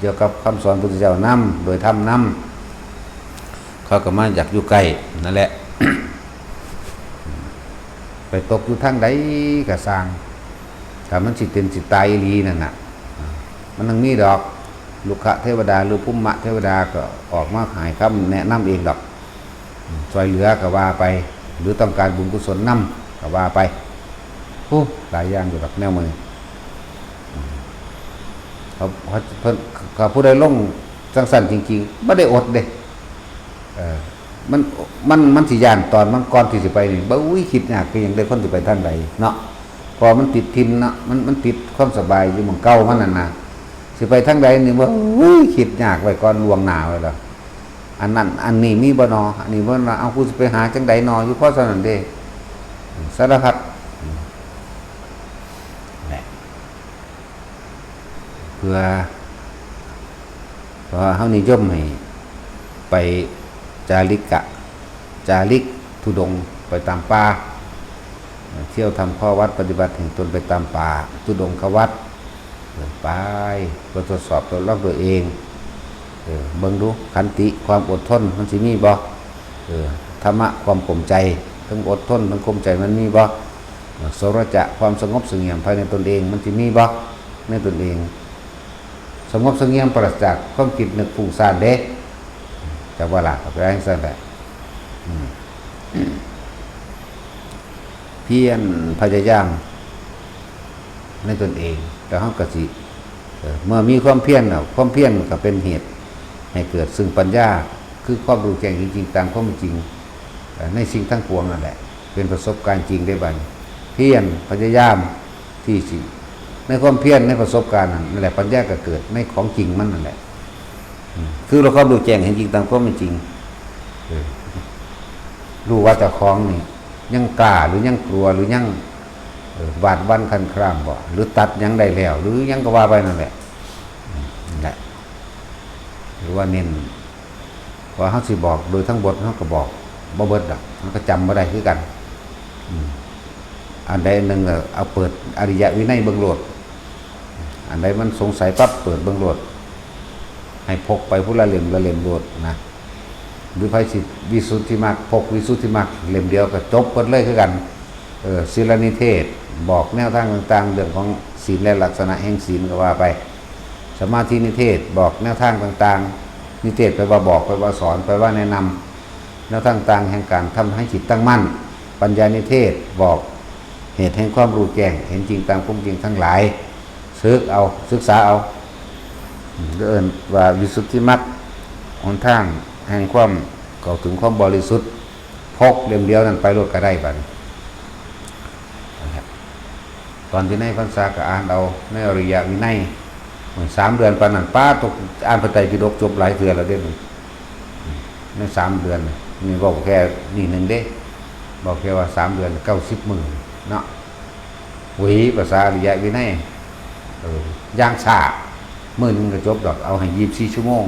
เกี่ยวกับคำสอนพุทธเจ้านำ โดยธรรมนำ เขาก็มาอยากอยู่ใกล้นั่นแหละ ไปตกอยู่ทางใดก็ซ่าง ถ้ามันสิเป็นสิตายอีหลีนั่นน่ะ มันยังมีดอก รุกขเทวดาหรือภูมิเทวดาก็ออกมาให้คำแนะนำเองดอก ช่วยเหลือก็ว่าไป หรือต้องการบุญกุศลนำก็ว่าไป โอ้ หลายอย่างอยู่ดอกแนวมื้อนี้ เขา เขา เพิ่น เขาผู้ใดลงจังซั่นจริงๆ บ่ได้อดเด้ เออ มัน มัน มันสิย้านตอนมันก่อนที่สิไปนี่ บ่ อุ้ย คิดยากคือหยังเด้ คนสิไปทางใดเนาะ เพราะมันติดถิ่นเนาะ มัน มันติดความสบายอยู่หม่องเก่ามันนั่นน่ะ สิไปทางใดนี่ บ่ อุ้ย คิดยากไว้ก่อนล่วงหน้าไว้แล้ว อันนั้น อันนี้มีบ่นอ อันนี้บ่นอ เอา กูสิไปหาจังใดนอ อยู่พอเท่านั้นเด้ สารพัด แหละ เพื่อ เพราะว่าเฮานิยมให้ไปจาริกะ จาริกธุดงค์ไปตามป่า เที่ยวทำข้อวัดปฏิบัติแห่งตนไปตามป่า ธุดงควัตร เออ ไป เพื่อทดสอบทดลองตัวเอง เออ เบิ่งดู ขันติ ความอดทน มันสิมีบ่ เออ ธรรมะ ความข่มใจ ทั้งอดทน ทั้งข่มใจ มันมีบ่ เออ โสรจะ ความสงบเสงี่ยมภายในตนเอง มันสิมีบ่ ในตนเอง สงบเสงี่ยม ปราศจากความคิดนึกฟุ้งซ่านเด้ จักว่าล่ะ ก็ไปว่าจั่งซั่นแหละ อืม เพียรพยายามในตนเอง แล้วเฮาก็สิ เอ่อ เมื่อมีความเพียรแล้ว ความเพียรก็เป็นเหตุให้เกิดซึ่งปัญญา คือความรู้แจ้งจริงๆ ตามความเป็นจริง เอ่อ ในสิ่งทั้งปวงนั่นแหละ เป็นประสบการณ์จริงได้บัดนี้ เพียรพยายามที่สิ ในความเพียร ในประสบการณ์นั่น นั่นแหละ ปัญญาก็เกิดในของจริงมันนั่นแหละ อืม คือเราความรู้แจ้งเห็นจริงตามความเป็นจริง เออ รู้ว่าเจ้าของนี่ ยังกล้าหรือยังกลัวหรือยัง เออ หวาดหวั่นคลานคลางบ่ หรือตัดหยังได้แล้ว หรือหยังก็ว่าไปนั่นแหละ อืม นั่นแหละ หรือว่าเน้น ว่าเฮาสิบอกโดยทั้งบท เฮาก็บอกบ่เบิดดอก เฮาก็จำบ่ได้คือกัน อืม อันใดอันหนึ่งก็เอาเปิดอริยวินัยเบิ่งโลด อันใดมันสงสัยปั๊บเปิดเบิ่งโลด ให้พกไปผู้ละเล่มละเล่มโลดนะ หรือไผสิวิสุทธิมรรค พกวิสุทธิมรรคเล่มเดียวก็จบเบิดเลยคือกัน เออ ศีลนิเทศ บอกแนวทางต่างๆ เรื่องของศีลและลักษณะแห่งศีลก็ว่าไป สมาธินิเทศ บอกแนวทางต่าง นิเทศแปลว่าบอก แปลว่าสอน แปลว่าแนะนำ แนวทางต่างแห่งการทำให้จิตตั้งมั่น ปัญญานิเทศบอกเหตุแห่งความรู้แจ้ง เห็นจริงตามความจริงทั้งหลาย ศึกเอา ศึกษาเอา เอิ้นว่าวิสุทธิมรรค หนทางแห่งความเข้าถึงความบริสุทธิ์ พกเล่มเดียวนั่นไปโลดก็ได้บัดนี้ นะครับ ตอนวินัยพรรษาก็อ่านเอาในอริยวินัย สามเดือนปานนั้น ป๊าด ตก อ่านพระไตรปิฎกจบหลายเทื่อแล้วเด้ ในสามเดือน นี่เว้าแค่นี่หนึ่งเด้ บอกแค่ว่าสามเดือนเก้าสิบมื้อเนาะ หวีภาษาอริยวินัย เออ อย่างช้า มื้อหนึ่งก็จบดอก เอาให้ยี่สิบสี่ชั่วโมง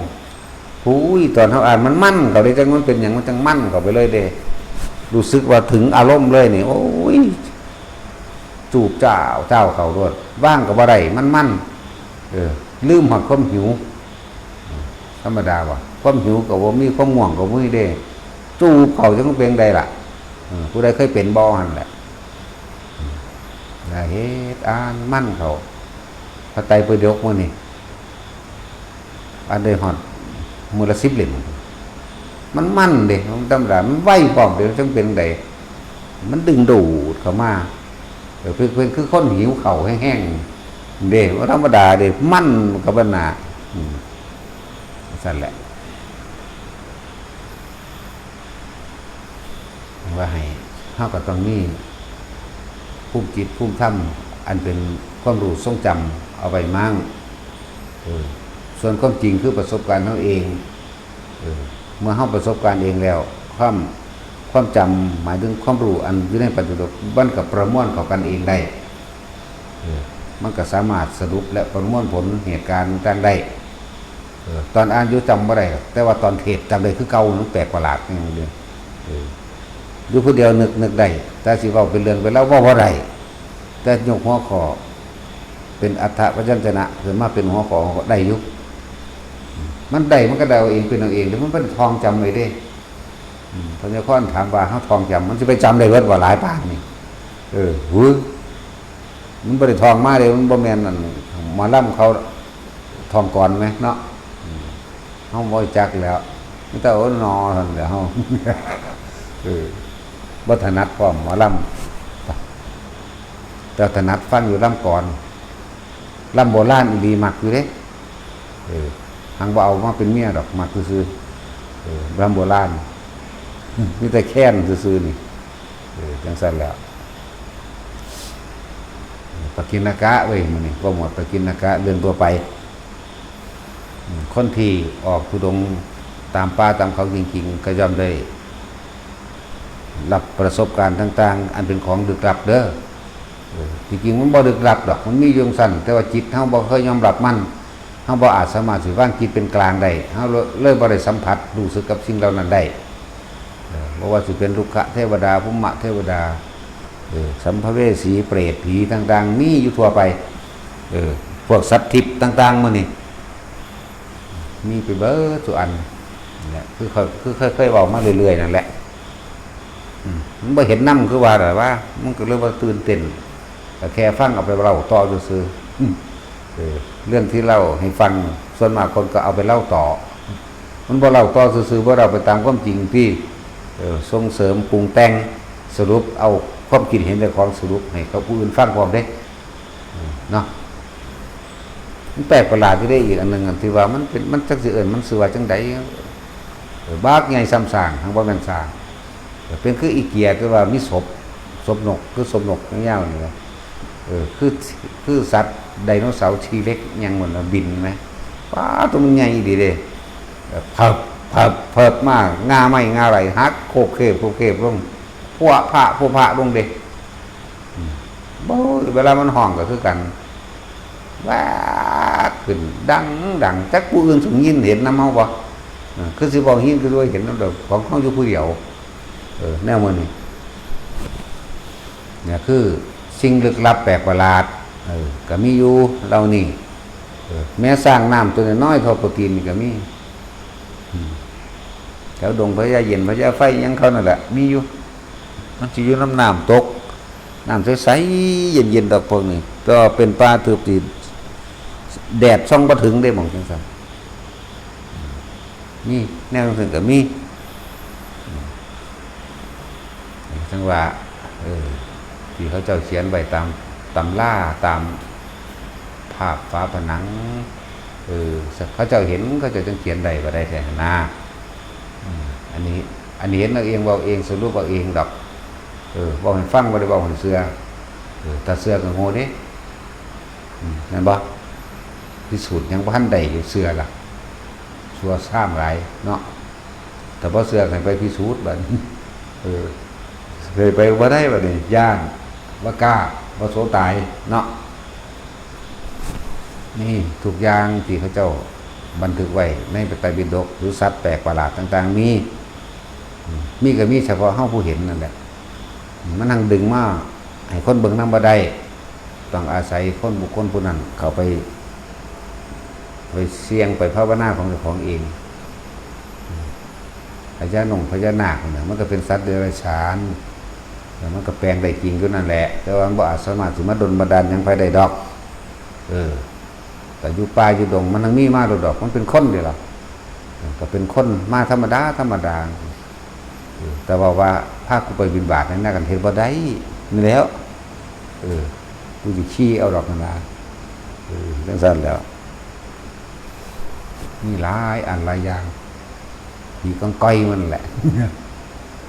ผู้ย ตอนเฮาอ่านมันมันเข้าเด้ จังมันเป็นหยัง มันจังมันเข้าไปเลยเด้ รู้สึกว่าถึงอารมณ์เลยนี่ โอ้ย จูบจ้าวจ้าวเข้าโลด ว่างก็บ่ได้ มันมัน เออ ลืมฮอดความหิว ธรรมดาว่ะ ความหิวก็บ่มี ความง่วงก็บ่มีเด้ จูบเข้าจังเป็นใดล่ะ เออ ผู้ใดเคยเป็นบ่หั่นแหละ เออ แล้วเฮ็ดอ่านมันเข้า พระไตรปิฎกมื้อนี้ อ่านได้ฮอดมื้อละสิบเล่ม มันมันเด้ มันธรรมดา มันไวพร้อมเด้ จังเป็นใด มันดึงดูดเข้ามา เออ เพิ่น เพิ่นคือคนหิวข้าวแฮงๆ เด้ บ่ธรรมดาเด้ มันกับมันน่ะ อืม ซั่นแหละ ว่าให้ เฮาก็ต้องมี ภูมิจิต ภูมิธรรม อันเป็นความรู้ทรงจำ เอาไว้มั่ง เออ ส่วนความจริงคือประสบการณ์เฮาเอง เออ เมื่อเฮาประสบการณ์เองแล้ว ความ ความจำ หมายถึงความรู้อันอยู่ในปัจจุบัน มันก็ประมวลเข้ากันเองได้ เออ มันก็สามารถสรุปและประมวลผลเหตุการณ์ต่างๆได้ เออ ตอนอ่านอยู่จำบ่ได้ แต่ว่าตอนเทศน์จำได้คือเก่า มันแปลกประหลาดอย่างเดียว เออ อยู่ผู้เดียวนึก นึกได้ แต่สิเว้าเป็นเรื่องเป็นราวเว้าบ่ได้ แต่ยกหัวข้อ เป็นอัฏฐพยัญชนะขึ้นมาเป็นหัวข้อก็ได้อยู่ มันได้ มันก็ได้เอาเองเป็นเอาเอง แต่มันเป็นท่องจำไว้เด้ อืม พญาคอนถามว่า "เฮาท่องจำ มันสิไปจำได้เบิดบ่หลายปานนี่" เออ หึ มันบ่ได้ท่องมาเด้ มันบ่แม่นอันหมอลำเขาท่องกลอนแหมเนาะ อืม เฮาบ่รู้จักแล้ว มีแต่โอ้หนอเท่านั้นแหละเฮา เออ บ่ถนัดพร้อมหมอลำ แต่ถนัดฟังอยู่ลำกลอน ลำโบราณอีหลีมักอยู่เด้ เออ หังบ่เอามาเป็นเมียดอก มักซื่อๆ เออ ลำโบราณ มีแต่แคนซื่อๆนี่ เออ จังซั่นแหล้ว ปกิณณกะเว้ย มื้อนี้โปรโมทปกิณณกะ เรื่องทั่วไป อืม คนที่ออกธุดงค์ตามป่าตามเขาจริงๆ ก็ย่อมได้รับประสบการณ์ต่างๆ อันเป็นของลึกลับเด้อ เออ ที่จริงมันบ่ลึกลับดอก มันมีอยู่จั่งซั้น แต่ว่าจิตเฮาบ่เคยยอมรับมัน เฮาบ่อาจสามารถสิวางจิตเป็นกลางได้ เฮาเลยบ่ได้สัมผัสรู้สึกกับสิ่งเหล่านั้นได้ เออ บ่ว่าสิเป็นรุกขเทวดา ภูมิเทวดา เออ สัมภเวสี เปรต ผีต่างๆ มีอยู่ทั่วไป เออ พวกสัตว์ทิพย์ต่างๆ มื้อนี้ มีไปเบิดซุอัน เนี่ย คือเคย คือเคย เคยเว้ามาเรื่อยๆ นั่นแหละ อืม มันบ่เห็นนำคือว่าล่ะวะ มันก็เลยว่าตื่นเต้น ก็แค่ฟังเอาไปเล่าต่อซื่อๆ อืม เออ เรื่องที่เล่าให้ฟัง ส่วนมากคนก็เอาไปเล่าต่อ มันบ่เล่าต่อซื่อๆ บ่เล่าไปตามความจริงที่ เออ ส่งเสริมปรุงแต่ง สรุปเอาความคิดเห็นเจ้าของสรุปให้เขาผู้อื่นฟังพร้อมเด้ เนาะ มันแปลกประหลาดอยู่เด้ อีกอันหนึ่งอันที่ว่ามันเป็น มันจักสิเอิ้นมันชื่อว่าจั่งใด เออ บักใหญ่ส่ำช้าง หังบ่แม่นช้าง เออ เป็นคืออีเกีย คือว่ามีศพ ศพนก คือศพนกยาวๆ นี่แหละ เออ คือ คือสัตว์ไดโนเสาร์ ทีเร็กซ์ หยังหมดน่ะ บินไหม ป๊าด ตัวมันใหญ่อีหลีเด้ เออ เพิบ เพิบ เพิบมา งาไม้งาไหลหัก โคบเคบ โคบเคบลง พั่วพะ พั่วพะลงเด้ อืม โอ้ย เวลามันฮ้องก็คือกัน ว้า ขึ้นดังดัง จักผู้อื่นสิยินเห็นนำเฮาบ่ เออ คือสิบ่ยิน คือสิบ่เห็นนำดอก ของเฮาอยู่ผู้เดียว เออ แนวมื้อนี้ เนี่ยคือสิ่งลึกลับแปลกประหลาด เออ ก็มีอยู่เหล่านี้ เออ แม่สร้างน้ำตัวน้อยๆ เท่าปะตีนนี่ก็มี อืม แถวดงพญาเย็น พญาไฟหยังเขานั่นแหละ มีอยู่ มันสิอยู่นำน้ำตก น้ำใสๆ เย็นๆ ดอกพวกนี้ แต่ว่าเป็นป่าทึบที่แดดส่องบ่ถึงเด้ หม่องจั่งซั้น มีแนวจังซั่นก็มี อืม จั่งว่า เออ ที่เขาเจ้าเขียนไว้ตามตำรา ตามภาพฝาผนัง เออ เขาเจ้าเห็น เขาเจ้าจั่งเขียนได้ บ่ได้แท้หั่นนา อืม อันนี้ อันนี้เห็นเอาเอง เว้าเอง สรุปเอาเองดอก เออ เว้าให้ฟัง บ่ได้เว้าให้เชื่อ เออ ถ้าเชื่อก็โง่เด้ อืม แม่นบ่ พิสูจน์หยังบ่ทันได้อยู่ เชื่อล่ะ ชั่วซ้ำหลายเนาะ ถ้าบ่เชื่อให้ไปพิสูจน์บัดนี้ เออ เลยไปบ่ได้บัดนี้ ย้าน บ่กล้า บ่โสตายเนาะ นี่ทุกอย่างที่เขาเจ้าบันทึกไว้ในพระไตรปิฎก หรือสัตว์แปลกประหลาดต่างๆ มี อืม มีก็มีเฉพาะเฮาผู้เห็นนั่นแหละ มันหังดึงมาให้คนเบิ่งนำบ่ได้ ต้องอาศัยคนบุคคลผู้นั้นเข้าไป ไปเสี่ยงไปภาวนาของเจ้าของเอง พญาหนงพญานาคเนี่ย มันก็เป็นสัตว์เดรัจฉาน แล้วมันก็แปลงได้จริงอยู่นั่นแหละ แต่ว่ามันบ่อาจสามารถสิมาดลบันดาลหยังไผได้ดอก เออ แต่อยู่ป่าอยู่ดงมันทั้งมีมาโลดดอก มันเป็นคนเด้ล่ะ ก็เป็นคนมาธรรมดาธรรมดา เออ แต่ว่า ว่าพากูไปบิณฑบาตนี่นะ กันเฮ็ดบ่ได้ นี่แหล้ว เออ กูสิขี่เอาดอกหั่นนะ เออ จั่งซั่นแหล้ว มีหลายอันหลายอย่าง ผีกองกอยมันแหละ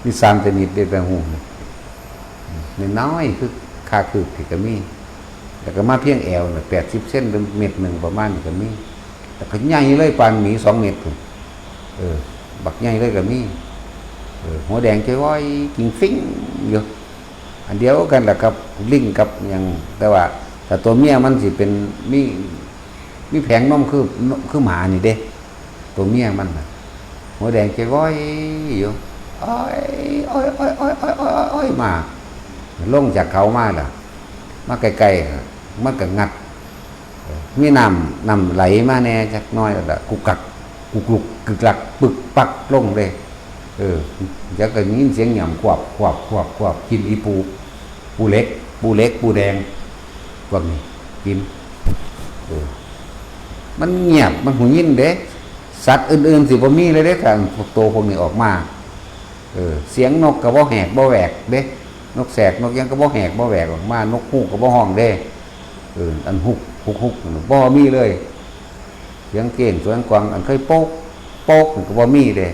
มีสามชนิดเด้ แต่ฮู้ น้อยๆ คือคาคืบนี่ก็มี แล้วก็มาเพียงแอวน่ะ แปดสิบเซนหรือเมตรหนึ่งประมาณนี้ก็มี แล้วก็ใหญ่เลยปานหมีสองเมตรพุ้น เออ บักใหญ่เลยก็มี เออ หัวแดงจ้อยๆ กิงฟิ้งอยู่ อันเดียวกันแหละครับ ลิงกับหยัง แต่ว่าถ้าตัวเมียมันสิเป็น มี มีแผงนมคือ คือหมานี่เด้ ตัวเมียมันน่ะ หัวแดงจ้อยๆ อยู่ อ้อย อ้อย อ้อย อ้อย อ้อย อ้อย อ้อย มา ลงจากเขามาล่ะ มาใกล้ๆ น่ะ มันก็งัด มีน้ำ น้ำไหลมาแหน่จักหน่อยแล้วก็กุกกัก กุกลุก กึกลัก ปึกปักลงเลย เออ แล้วก็ได้ยินเสียงหย่ำ ขวบ ขวบ ขวบ ขวบ กินอีปู ปูเหล็ก ปูเหล็ก ปูแดง พวกนี้ กิน เออ มันเงียบ มันหูยินเด้ สัตว์อื่นๆ สิบ่มีเลยเด้ คันพวกโตพวกนี้ออกมา เออ เสียงนกก็บ่แหกบ่แหวกเด้ นกแสกนกหยังก็บ่แหกบ่แหวกออกมา นกฮูกก็บ่ฮ้องเด้ เออ อันฮุก ฮุก ฮุก บ่มีเลย เสียงเก้ง เสียงกวาง อันเคยโป๊ก โป๊ก นี่ก็บ่มีเด้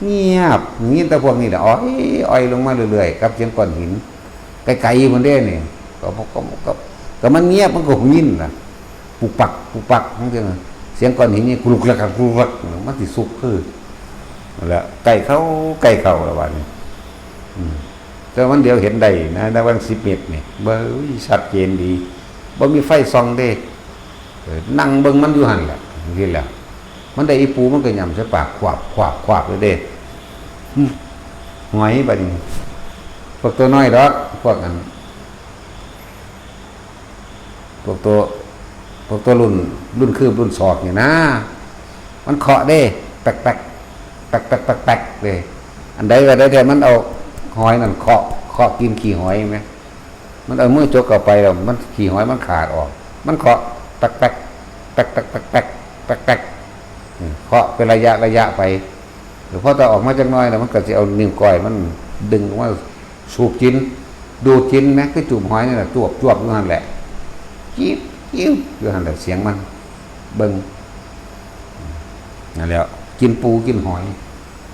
เงียบ มีแต่พวกนี้แหละ อ้อย อ้อยลงมาเรื่อยๆ กับเสียงก้อนหิน ไกลๆ พุ้นเด้นี่ ก็ ก็ ก็ ก็มันเงียบ มันก็หูยินน่ะ ปุกปัก ปุกปัก จั่งซี้นะ เสียงก้อนหินนี่กรุกกรัก กรุกกรัก มันสิสุกคือ นั่นแหละ ใกล้เข้า ใกล้เข้าแล้วบัดนี้ อืม แต่มันเดียวเห็นได้นะ ในวันสิบเมตรนี่ เบ้ย ชัดเจนดี บ่มีไฟส่องเด้ เออ นั่งเบิ่งมันอยู่หั่นแหละ จั่งซี้แหละ มันได้อีปูมันก็หย่ำใส่ปาก ขวบ ขวบ ขวบเลยเด้ อืม หอยบัดนี้ พวกตัวน้อยดอก พวกนั้น พวกตัว พวกตัวรุ่น รุ่นคืบรุ่นศอกนี่นะ มันเคาะเด้ แป๊กแป๊ก แป๊กแป๊ก แป๊กแป๊กเด้ อันใดก็ได้แต่มันเอาหอยนั่นเคาะ เคาะกินขี้หอยไหม มันเอามือจกเข้าไปแล้ว มันขี้หอยมันขาดออก มันเคาะ แป๊กแป๊ก แป๊กแป๊ก แป๊กแป๊ก แป๊กแป๊ก อืม เคาะเป็นระยะระยะไป เดี๋ยวพอตาออกมาจักหน่อยแล้ว มันก็สิเอานิ้วก้อยมันดึงออกมาสูบกิน ดูดกินนะ คือจูบหอยนี่แหละ จวบจวบอยู่หั่นแหละ จิ๊บจิ๊บอยู่หั่นแหละ เสียงมัน เบิ่ง นั่นแหละ กินปูกินหอย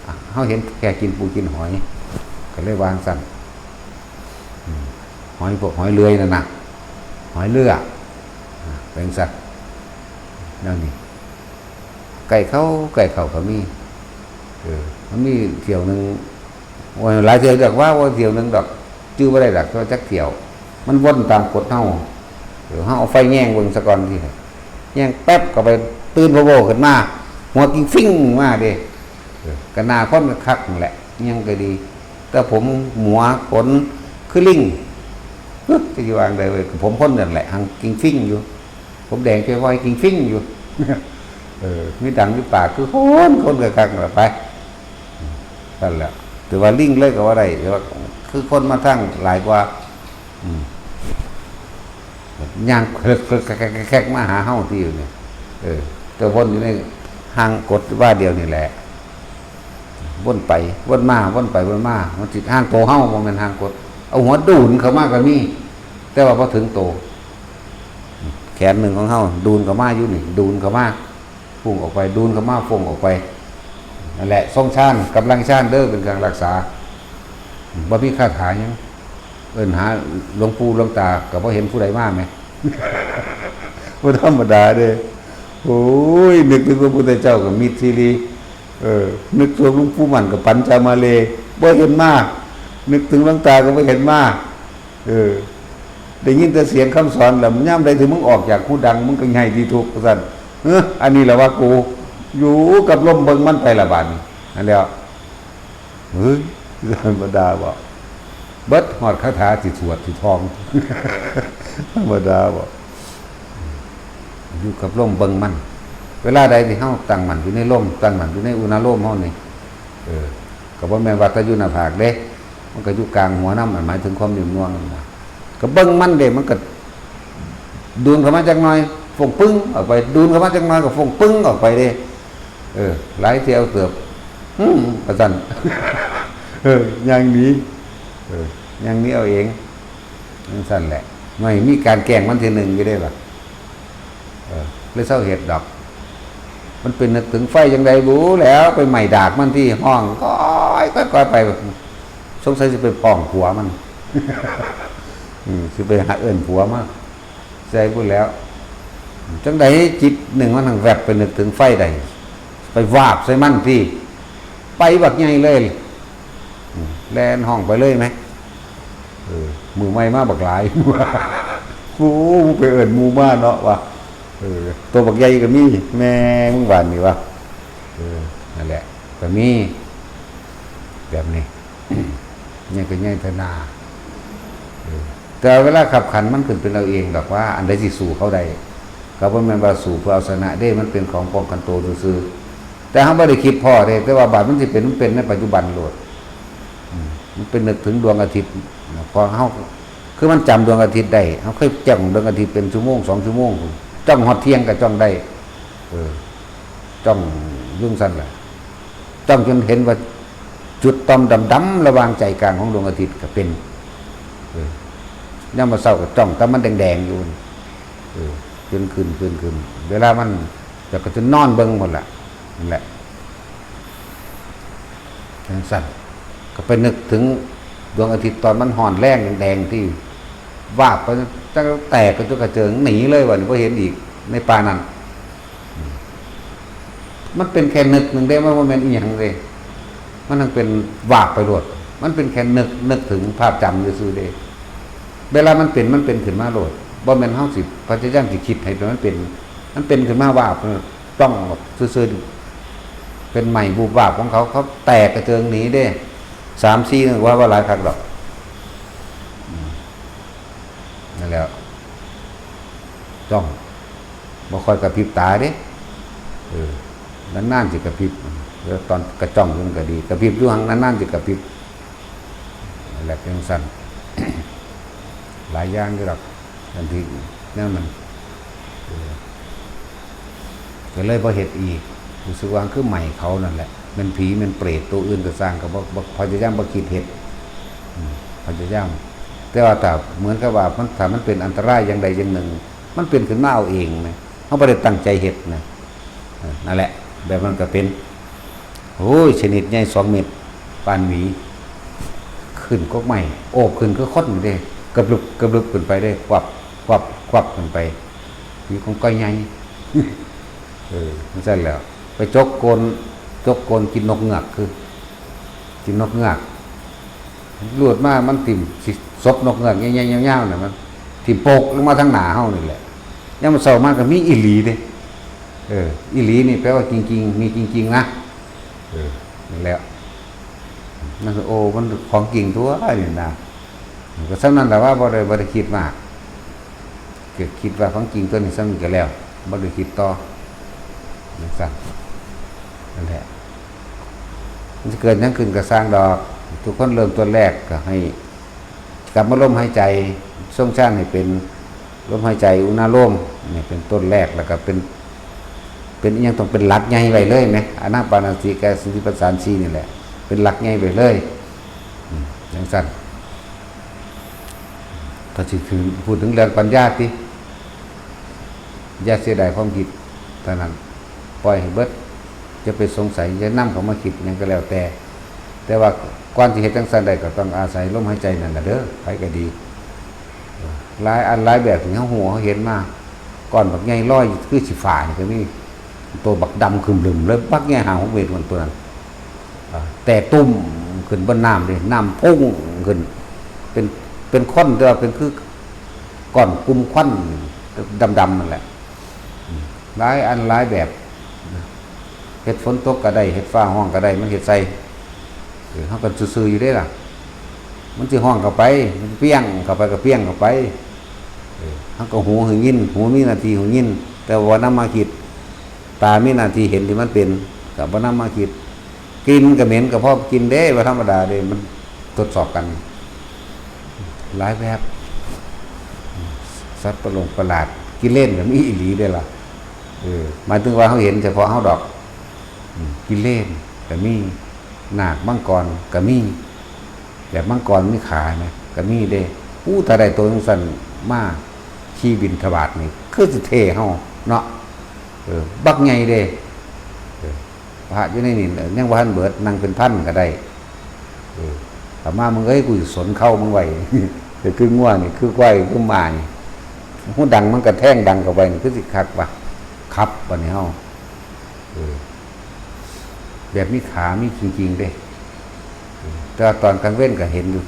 อ่ะ เฮาเห็นแค่กินปูกินหอย ก็เลยว่าซั่น อืม หอยพวกหอยเลื่อยนั่นน่ะ หอยเลื่อย อ่ะ เป็นซั่น แนวนี้ ใกล้เข้า ใกล้เข้าก็มี เออ มันมีเที่ยวหนึ่ง โอ้ย หลายเที่ยวดอกว่า ว่าเที่ยวหนึ่งดอก จื่อบ่ได้ดอก ว่าจักเที่ยว มันวนตามกฎเฮา เออ เฮาเอาไฟแยงเบิ่งซะก่อนที แยงแป๊บเข้าไป ตื่นพะโวขึ้นมา หัวกิ้งฟิ้งมาเด้ เออ ก็หน้าคนก็คักนั่นแหละ ยังก็ดี แต่ผมหมวขนคือลิง เฮ้ย จะสิว่าจั่งใดเว้ย ผมคนนั่นแหละ หังกิ้งฟิ้งอยู่ ผมแดงจ้อยๆ กิ้งฟิ้งอยู่ เออ มีดังอยู่ปาก คือคน คนก็คักนั่นแหละ ไป นั่นแหละ ถือว่าลิงเลยก็ว่าได้ แต่ว่าคือคนมาทางหลายกว่า อืม ย่างเคลิกๆๆๆๆ มาหาเฮาที่อยู่เนี่ย เออ แต่วนอยู่ในห่างกฎว่าเดียวนี่แหละ วนไปวนมา วนไปวนมา มันสิห่างโตเฮา บ่แม่นห่างกฎ เอาหัวดูนเข้ามาก็มี แต่ว่าบ่ถึงโต แขนหนึ่งของเฮาดูนเข้ามาอยู่นี่ ดูนเข้ามา ฟุ้งออกไป ดูนเข้ามา ฟุ้งออกไป นั่นแหละ ทรงฌาน กำลังฌานเด้อ เป็นการรักษา บ่มีคาถาหยัง เอิ้นหาหลวงปู่หลวงตา ก็บ่เห็นผู้ใดมาแหม บ่ธรรมดาเด้ โอ้ย นึกถึงพระพุทธเจ้ากับมิตรซีรี เออ นึกถึงหลวงปู่มั่นกับปัญจมาเลย์ บ่เห็นมา นึกถึงหลวงตาก็บ่เห็นมา เออ ได้ยินแต่เสียงคำสอนแล้ว ยามใดที่มึงออกจากหูดัง มึงก็ให้ที่ทุกข์ ว่าซั่น เออ อันนี้แหละว่ากู อยู่กับลมเบิ่งมันไปละบาดนี้ นั่นแหละ เฮ้ย ธรรมดาบ่ เบิดฮอดคาถาที่สวดที่ท่อง ธรรมดาบ่ อยู่กับลมเบิ่งมัน เวลาใดที่เฮาตั้งมั่นอยู่ในลม ตั้งมั่นอยู่ในอุณาโลมเฮานี่ เออ ก็บ่แม่นว่าแต่อยู่หน้าผากเด้ มันก็อยู่กลางหัวนำ อันหมายถึงความนิ่มนวลนั่นน่ะ ก็เบิ่งมันเด้ มันก็ ดูนเข้ามาจักหน่อย ฟงปึ้งออกไป ดูนเข้ามาจักหน่อยก็ฟงปึ้งออกไปเด้ เออ หลายเที่ยวเติบ อืม ว่าซั่น เออ อย่างนี้ เออ อย่างนี้เอาเอง จั่งซั่นแหละ ไม่มีการแกล้งมันทีหนึ่งอยู่ได้ล่ะ เออ เลยเซาเฮ็ดดอก มันเป็นนึกถึงไฟจั่งใดบ่แล้ว ไปไหม้ดากมันที่ห้อง ก้อย ก้อย ก้อยไป สงสัยสิไปพ้องผัวมัน อืม สิไปหาเอิ้นผัวมา ใส่พูดแล้ว จั่งใดจิตหนึ่งมันทางแวบไปนึกถึงไฟใด ไปวาบใส่มันที่ ไปบักใหญ่เลย อืม แล่นห้องไปเลยไหม เออ มือใหม่มาบักหลาย โอ้ ไปเอิ้นหมู่มาเนาะวะ เออ ตัวบักใหญ่ก็มี แม่มึงหวานนี่วะ เออ นั่นแหละ ก็มี แบบนี้ ใหญ่ก็ใหญ่เท่านา เออ แต่เวลาขับขันมันขึ้นเป็นเอาเองดอกว่า อันใดสิสู้เขาได้ ก็บ่แม่นว่าสู้เพื่อเอาชนะเด้ มันเป็นของป้องกันตัวซื่อๆ แต่เฮาบ่ได้คิดพ้อเด้ แต่ว่าบาดมันสิเป็น มันเป็นในปัจจุบันโลด อืม มันเป็นนึกถึงดวงอาทิตย์นะ พอเฮา คือมันจำดวงอาทิตย์ได้ เฮาเคยจ้องดวงอาทิตย์เป็นชั่วโมงสองชั่วโมง จ้องฮอดเที่ยงก็จ้องได้ เออ จ้องอยู่ซั่นแหละ จ้องจนเห็นว่าจุดต่อมดำๆ ระหว่างใจกลางของดวงอาทิตย์ก็เป็น เออ ยามมื้อเช้าก็จ้องแต่มันแดงๆ อยู่ เออ ขึ้นขึ้นขึ้นขึ้น เวลามัน เจ้าก็จะนอนเบิ่งหมดละ นั่นแหละ จั่งซั่น ก็ไปนึกถึงดวงอาทิตย์ตอนมันฮ้อนแรงแดงๆ ที่วาบไป จั่งแตกกระจุกกระเจิงหนีเลย บัดนี้บ่เห็นอีก ในป่านั้น มันเป็นแค่นึกหนึ่งเด้ มันบ่แม่นอีหยังเด้ มันทั้งเป็นวาบไปโลด มันเป็นแค่นึก นึกถึงภาพจำซื่อๆ เด้ เวลามันเป็น มันเป็นขึ้นมาโลด บ่แม่นเฮาสิพยายามสิคิดให้มันเป็น มันเป็นขึ้นมาวาบ จ้องซื่อๆ เป็นไหม้บูบวาบของเขา เขาแตกกระเจิงหนีเด้ สามสี่นึกว่า ว่าหลายคักดอก อืม นั่นแหละ จ้อง บ่ค่อยกระพริบตาเด้ เออ นานๆสิกระพริบ แล้วตอนกระจ้องมันก็ดี กระพริบอยู่หั่น นานๆสิกระพริบ นั่นแหละเป็นจั่งซั่น หลายอย่างอยู่ดอก บางทีแนวนั้น เออ ก็เลยบ่เฮ็ดอีก รู้สึกว่าคือไหม้เขานั่นแหละ แม่นผีแม่นเปรตตัวอื่นก็ซ่าง ก็บ่ บ่ พยายามบ่คิดเฮ็ด อืม พยายาม แต่ว่าถ้าเหมือนกับว่ามัน ถ้ามันเป็นอันตรายอย่างใดอย่างหนึ่ง มันเป็นขึ้นมาเอาเองนะ เฮาบ่ได้ตั้งใจเฮ็ดนะ เออ นั่นแหละ แบบนั้นก็เป็น โอ้ย ชนิดใหญ่สองเมตร ปานหมี ขึ้นกกไม้ โอบขึ้นคือคนนี่เด้ กระบลึบ กระบลึบขึ้นไปเด้ ควับ ควับ ควับขึ้นไป มีของก้อยใหญ่ เออ จั่งซั่นแหล้ว ไปจกโกน จกโกนกินนกเงือก คือ กินนกเงือก ลูดมา มันถิ่มสิ ศพนกเงือกใหญ่ๆ ยาวๆ น่ะ มันถิ่มโปกลงมาทางหน้าเฮานี่แหละ ยามมื้อเช้ามาก็มีอีหลีเด้ เออ อีหลีนี่แปลว่าจริงๆ มีจริงๆ นะ เออ นั่นแหละ นั่นคือ โอ้ มันของจริงตั๊วนี่นะ ก็ส่ำนั้นแหละว่า บ่ได้ บ่ได้คิดมาก ก็คิดว่าของจริงตัวนี้ส่ำนี้ก็แล้ว บ่ได้คิดต่อ จั่งซั่น นั่นแหละ มันสิเกิดหยังขึ้นก็ซ่างดอก ทุกคนเริ่มต้นแรกก็ให้กลับมาลมหายใจ ทรงฌานให้เป็นลมหายใจอุณาโลม นี่เป็นต้นแรก แล้วก็เป็น เป็นอิหยังต้องเป็นหลักใหญ่ไว้เลยแหม อานาปานสติ กายสติ ปัฏฐานสี่นี่แหละ เป็นหลักใหญ่ไปเลยอืมจั่งซั่น ถ้าสิถือพูดถึงเรื่องปัญญาติ อย่าเสียดายความคิดเท่านั้น ปล่อยให้เบิด อย่าไปสงสัย อย่านำเขามาคิดหยังก็แล้วแต่ แต่ว่าก่อนสิเฮ็ดจั่งซั่นได้ก็ต้องอาศัยลมหายใจนั่นล่ะเด้อ ไผก็ดี หลายอันหลายแบบที่เฮาฮู้เฮาเห็นมา ก้อนบักใหญ่ลอยคือสิฟ้านี่ก็มี ตัวบักดำครึมๆเลย บักใหญ่ห้าหกเมตรมันตัวนั้น อ่า แต่ตุ้มขึ้นบนน้ำเลย น้ำพุ่งขึ้น เป็น เป็นควัน แต่ว่าเป็นคือก้อนกลุ่มควันดำๆนั่นแหละ อืม หลายอันหลายแบบ เฮ็ดฝนตกก็ได้ เฮ็ดฟ้าฮ้องก็ได้ มันเฮ็ดใส่ เออ เฮาก็ซื่อๆอยู่เด้ล่ะ มันสิฮ้องเข้าไป มันเปียงเข้าไปก็เปียงเข้าไป เออ เฮาก็หูให้ยิน หูมีหน้าที่หูยิน แต่ว่านำมาคิด ตามีหน้าที่เห็นที่มันเป็น ก็บ่นำมาคิด กลิ่นก็เหม็นก็พอกลิ่นเด้ ว่าธรรมดาเด้ มันทดสอบกัน หลายแบบ สัตว์ประหลงประหลาด กิเลนก็มีอีหลีเด้ล่ะ เออ หมายถึงว่าเฮาเห็นเฉพาะเฮาดอก อืม กิเลนก็มี นาคมังกรก็มี แบบมังกรมีขาไหม ก็มีเด้ อู้ ถ้าได้ตัวจั่งซั่นมาขี่บิณฑบาตนี่ คือสิเท่เฮาเนาะ เออ บักใหญ่เด้ เออ พระอยู่ในนี่ เออ ยังบ่ทันเบิด นั่งเป็นพันก็ได้ เออ อาตมา มึงเอ้ย กูสิสนเข้ามึงไว้ แต่คืองัวนี่ คือควาย คือหมานี่ หูดังมันกระแทงดังเข้าไปนี่ คือสิคักวะ ครับ บัดนี้เฮา เออ แบบมีขา มีจริงๆเด้ เออ แต่ว่าตอนกลางเว็นก็เห็นอยู่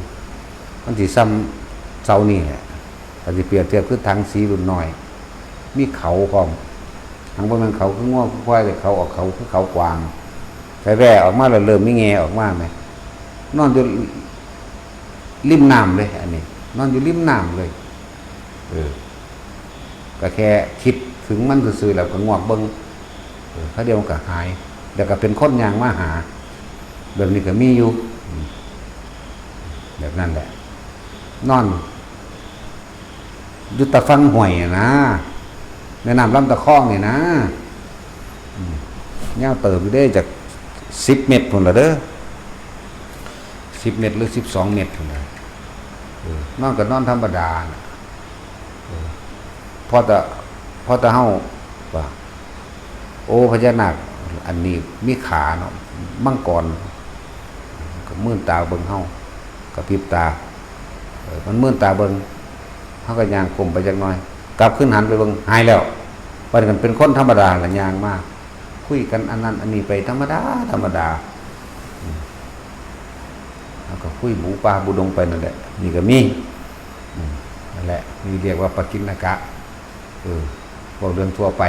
มันสิซ่ำเสานี่แหละ ถ้าสิเปรียบเทียบคือถังสีรุ่นน้อย มีเขาพร้อม หังบ่แม่นเขาคืองัวคือควาย แต่เขาออกเขาคือเขากวาง ใส่แว่ออกมาแล้วเริ่มมีแง่ออกมาแหม นอนอยู่ริมน้ำเลย อันนี้ นอนอยู่ริมน้ำเลย เออ ก็แค่คิดถึงมันซื่อๆแล้วก็งวกเบิ่ง เออ เขาเดียวมันก็หาย แล้วก็เป็นคนย่างมาหา แบบนี้ก็มีอยู่ อืม แบบนั้นแหละ นอน อยู่ตะฟังห้วยอะนะ แม่น้ำลำตะคองนี่นะ อืม ยาวเติบอยู่เด้ จากสิบเมตรพุ้นละเด้อ สิบเมตรหรือสิบสองเมตรพุ้นละ เออ นอนก็นอนธรรมดาน่ะ เออ พอแต่ พอแต่เฮาว่า โอ้ พญานาคอันนี้มีขาเนาะ มังกร ก็มื่นตาเบิ่งเฮา กระพริบตา เออ มันมื่นตาเบิ่ง เฮาก็ย่างก้มไปจักหน่อย กลับคืนหันไปเบิ่ง หายแล้ว บัดนี้ก็เป็นคนธรรมดาละย่างมา คุยกันอันนั้นอันนี้ไปธรรมดา ธรรมดา อืม แล้วก็คุยบูป่าบูดงไปนั่นแหละ นี่ก็มี อืม นั่นแหละ นี่เรียกว่าปกิณณกะ เออ พวกเรื่องทั่วไป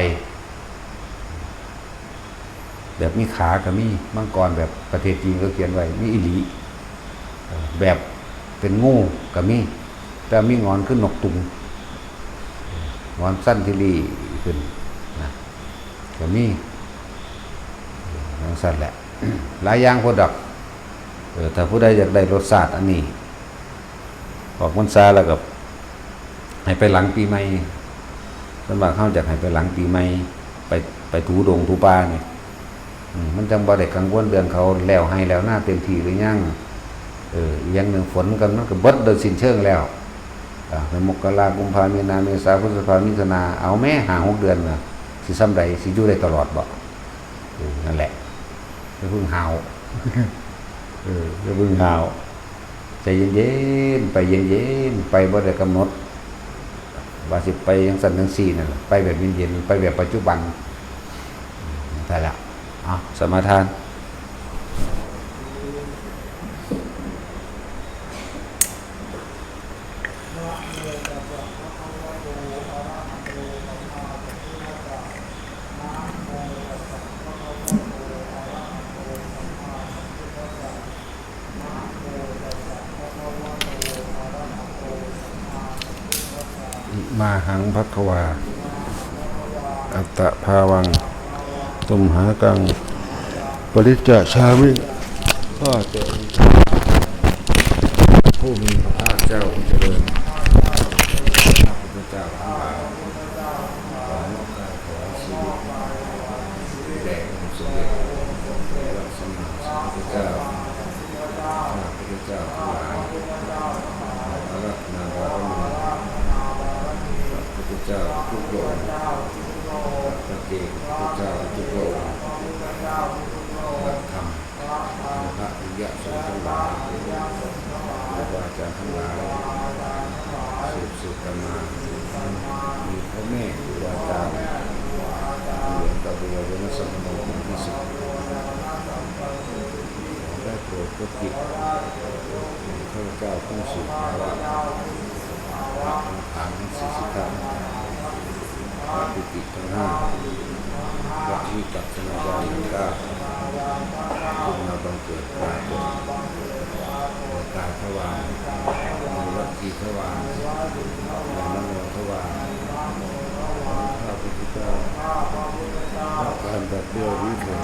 แบบมีขาก็มี มังกรแบบประเทศจีนเขาเขียนไว้ มีอีหลี เออ แบบเป็นงูก็มี แต่มีงอนคือนกตุง งอนสั้นที่ลีขึ้นนะ ก็มี เออ จั่งซั่นแหละ หลายอย่างโพดดอก เออ ถ้าผู้ใดอยากได้รสชาติอันนี้ ออกพรรษาแล้วก็ให้ไปหลังปีใหม่ ส่วนมากเฮาอยากให้ไปหลังปีใหม่ ไป ไปถูดงถูป่านี่ อืม มันจั่งบ่ได้กังวลเรื่องเขาแล้วไฮ่แล้วนาเต็มที่หรือยัง เออ อีกอย่างหนึ่งฝนก็มันก็เบิดโดยสิ้นเชิงแล้ว อ่า มกรา กุมภา มีนา เมษา พฤษภา มิถุนา เอาแม้ห้าหกเดือนน่ะ สิส่ำใด สิอยู่ได้ตลอดบ่ เออ นั่นแหละ อย่าเพิ่งห้าว เออ อย่าเพิ่งห้าว ใจเย็นๆ ไปเย็นๆ ไปบ่ได้กำหนด ว่าสิไปจั่งซั้นจั่งซี้นั่นล่ะ ไปแบบเย็นๆ ไปแบบปัจจุบัน นั่นแหละ เอา สมาทาน มาหัง ภะคะวา อัตตะภาวัง ตุมหากัง ปริจจฉามิ ข้าแต่องค์ผู้มีพระภาคเจ้าผู้เจริญ พระพุทธเจ้าทั้งหลาย ขอมอบกายถวายชีวิตแด่องค์สมเด็จพระสัมมาสัมพุทธเจ้า เองพระเจ้าทุกพระองค์พระธรรมพระอริยสงฆ์ทั้งหลายครูบาอาจารย์ทั้งหลายสืบสืบกันมา มีพ่อแม่ครูบาอาจารย์เหมือนกับเรือเรือนักสัมพันธ์เป็นที่สุด ขอได้โปรดพระจิตของข้าพเจ้าต้องสู่ภาวะพระองค์ฐานทั้งสี่สิบทัศน์พระปิติทั้งห้าพระวิปัสสนาญาณทั้งเก้าจงมาบังเกิดปรากฏในกายทวารในวจีทวารในมโนทวารของข้าพเจ้าพระการแบบเดียวนี้เถิด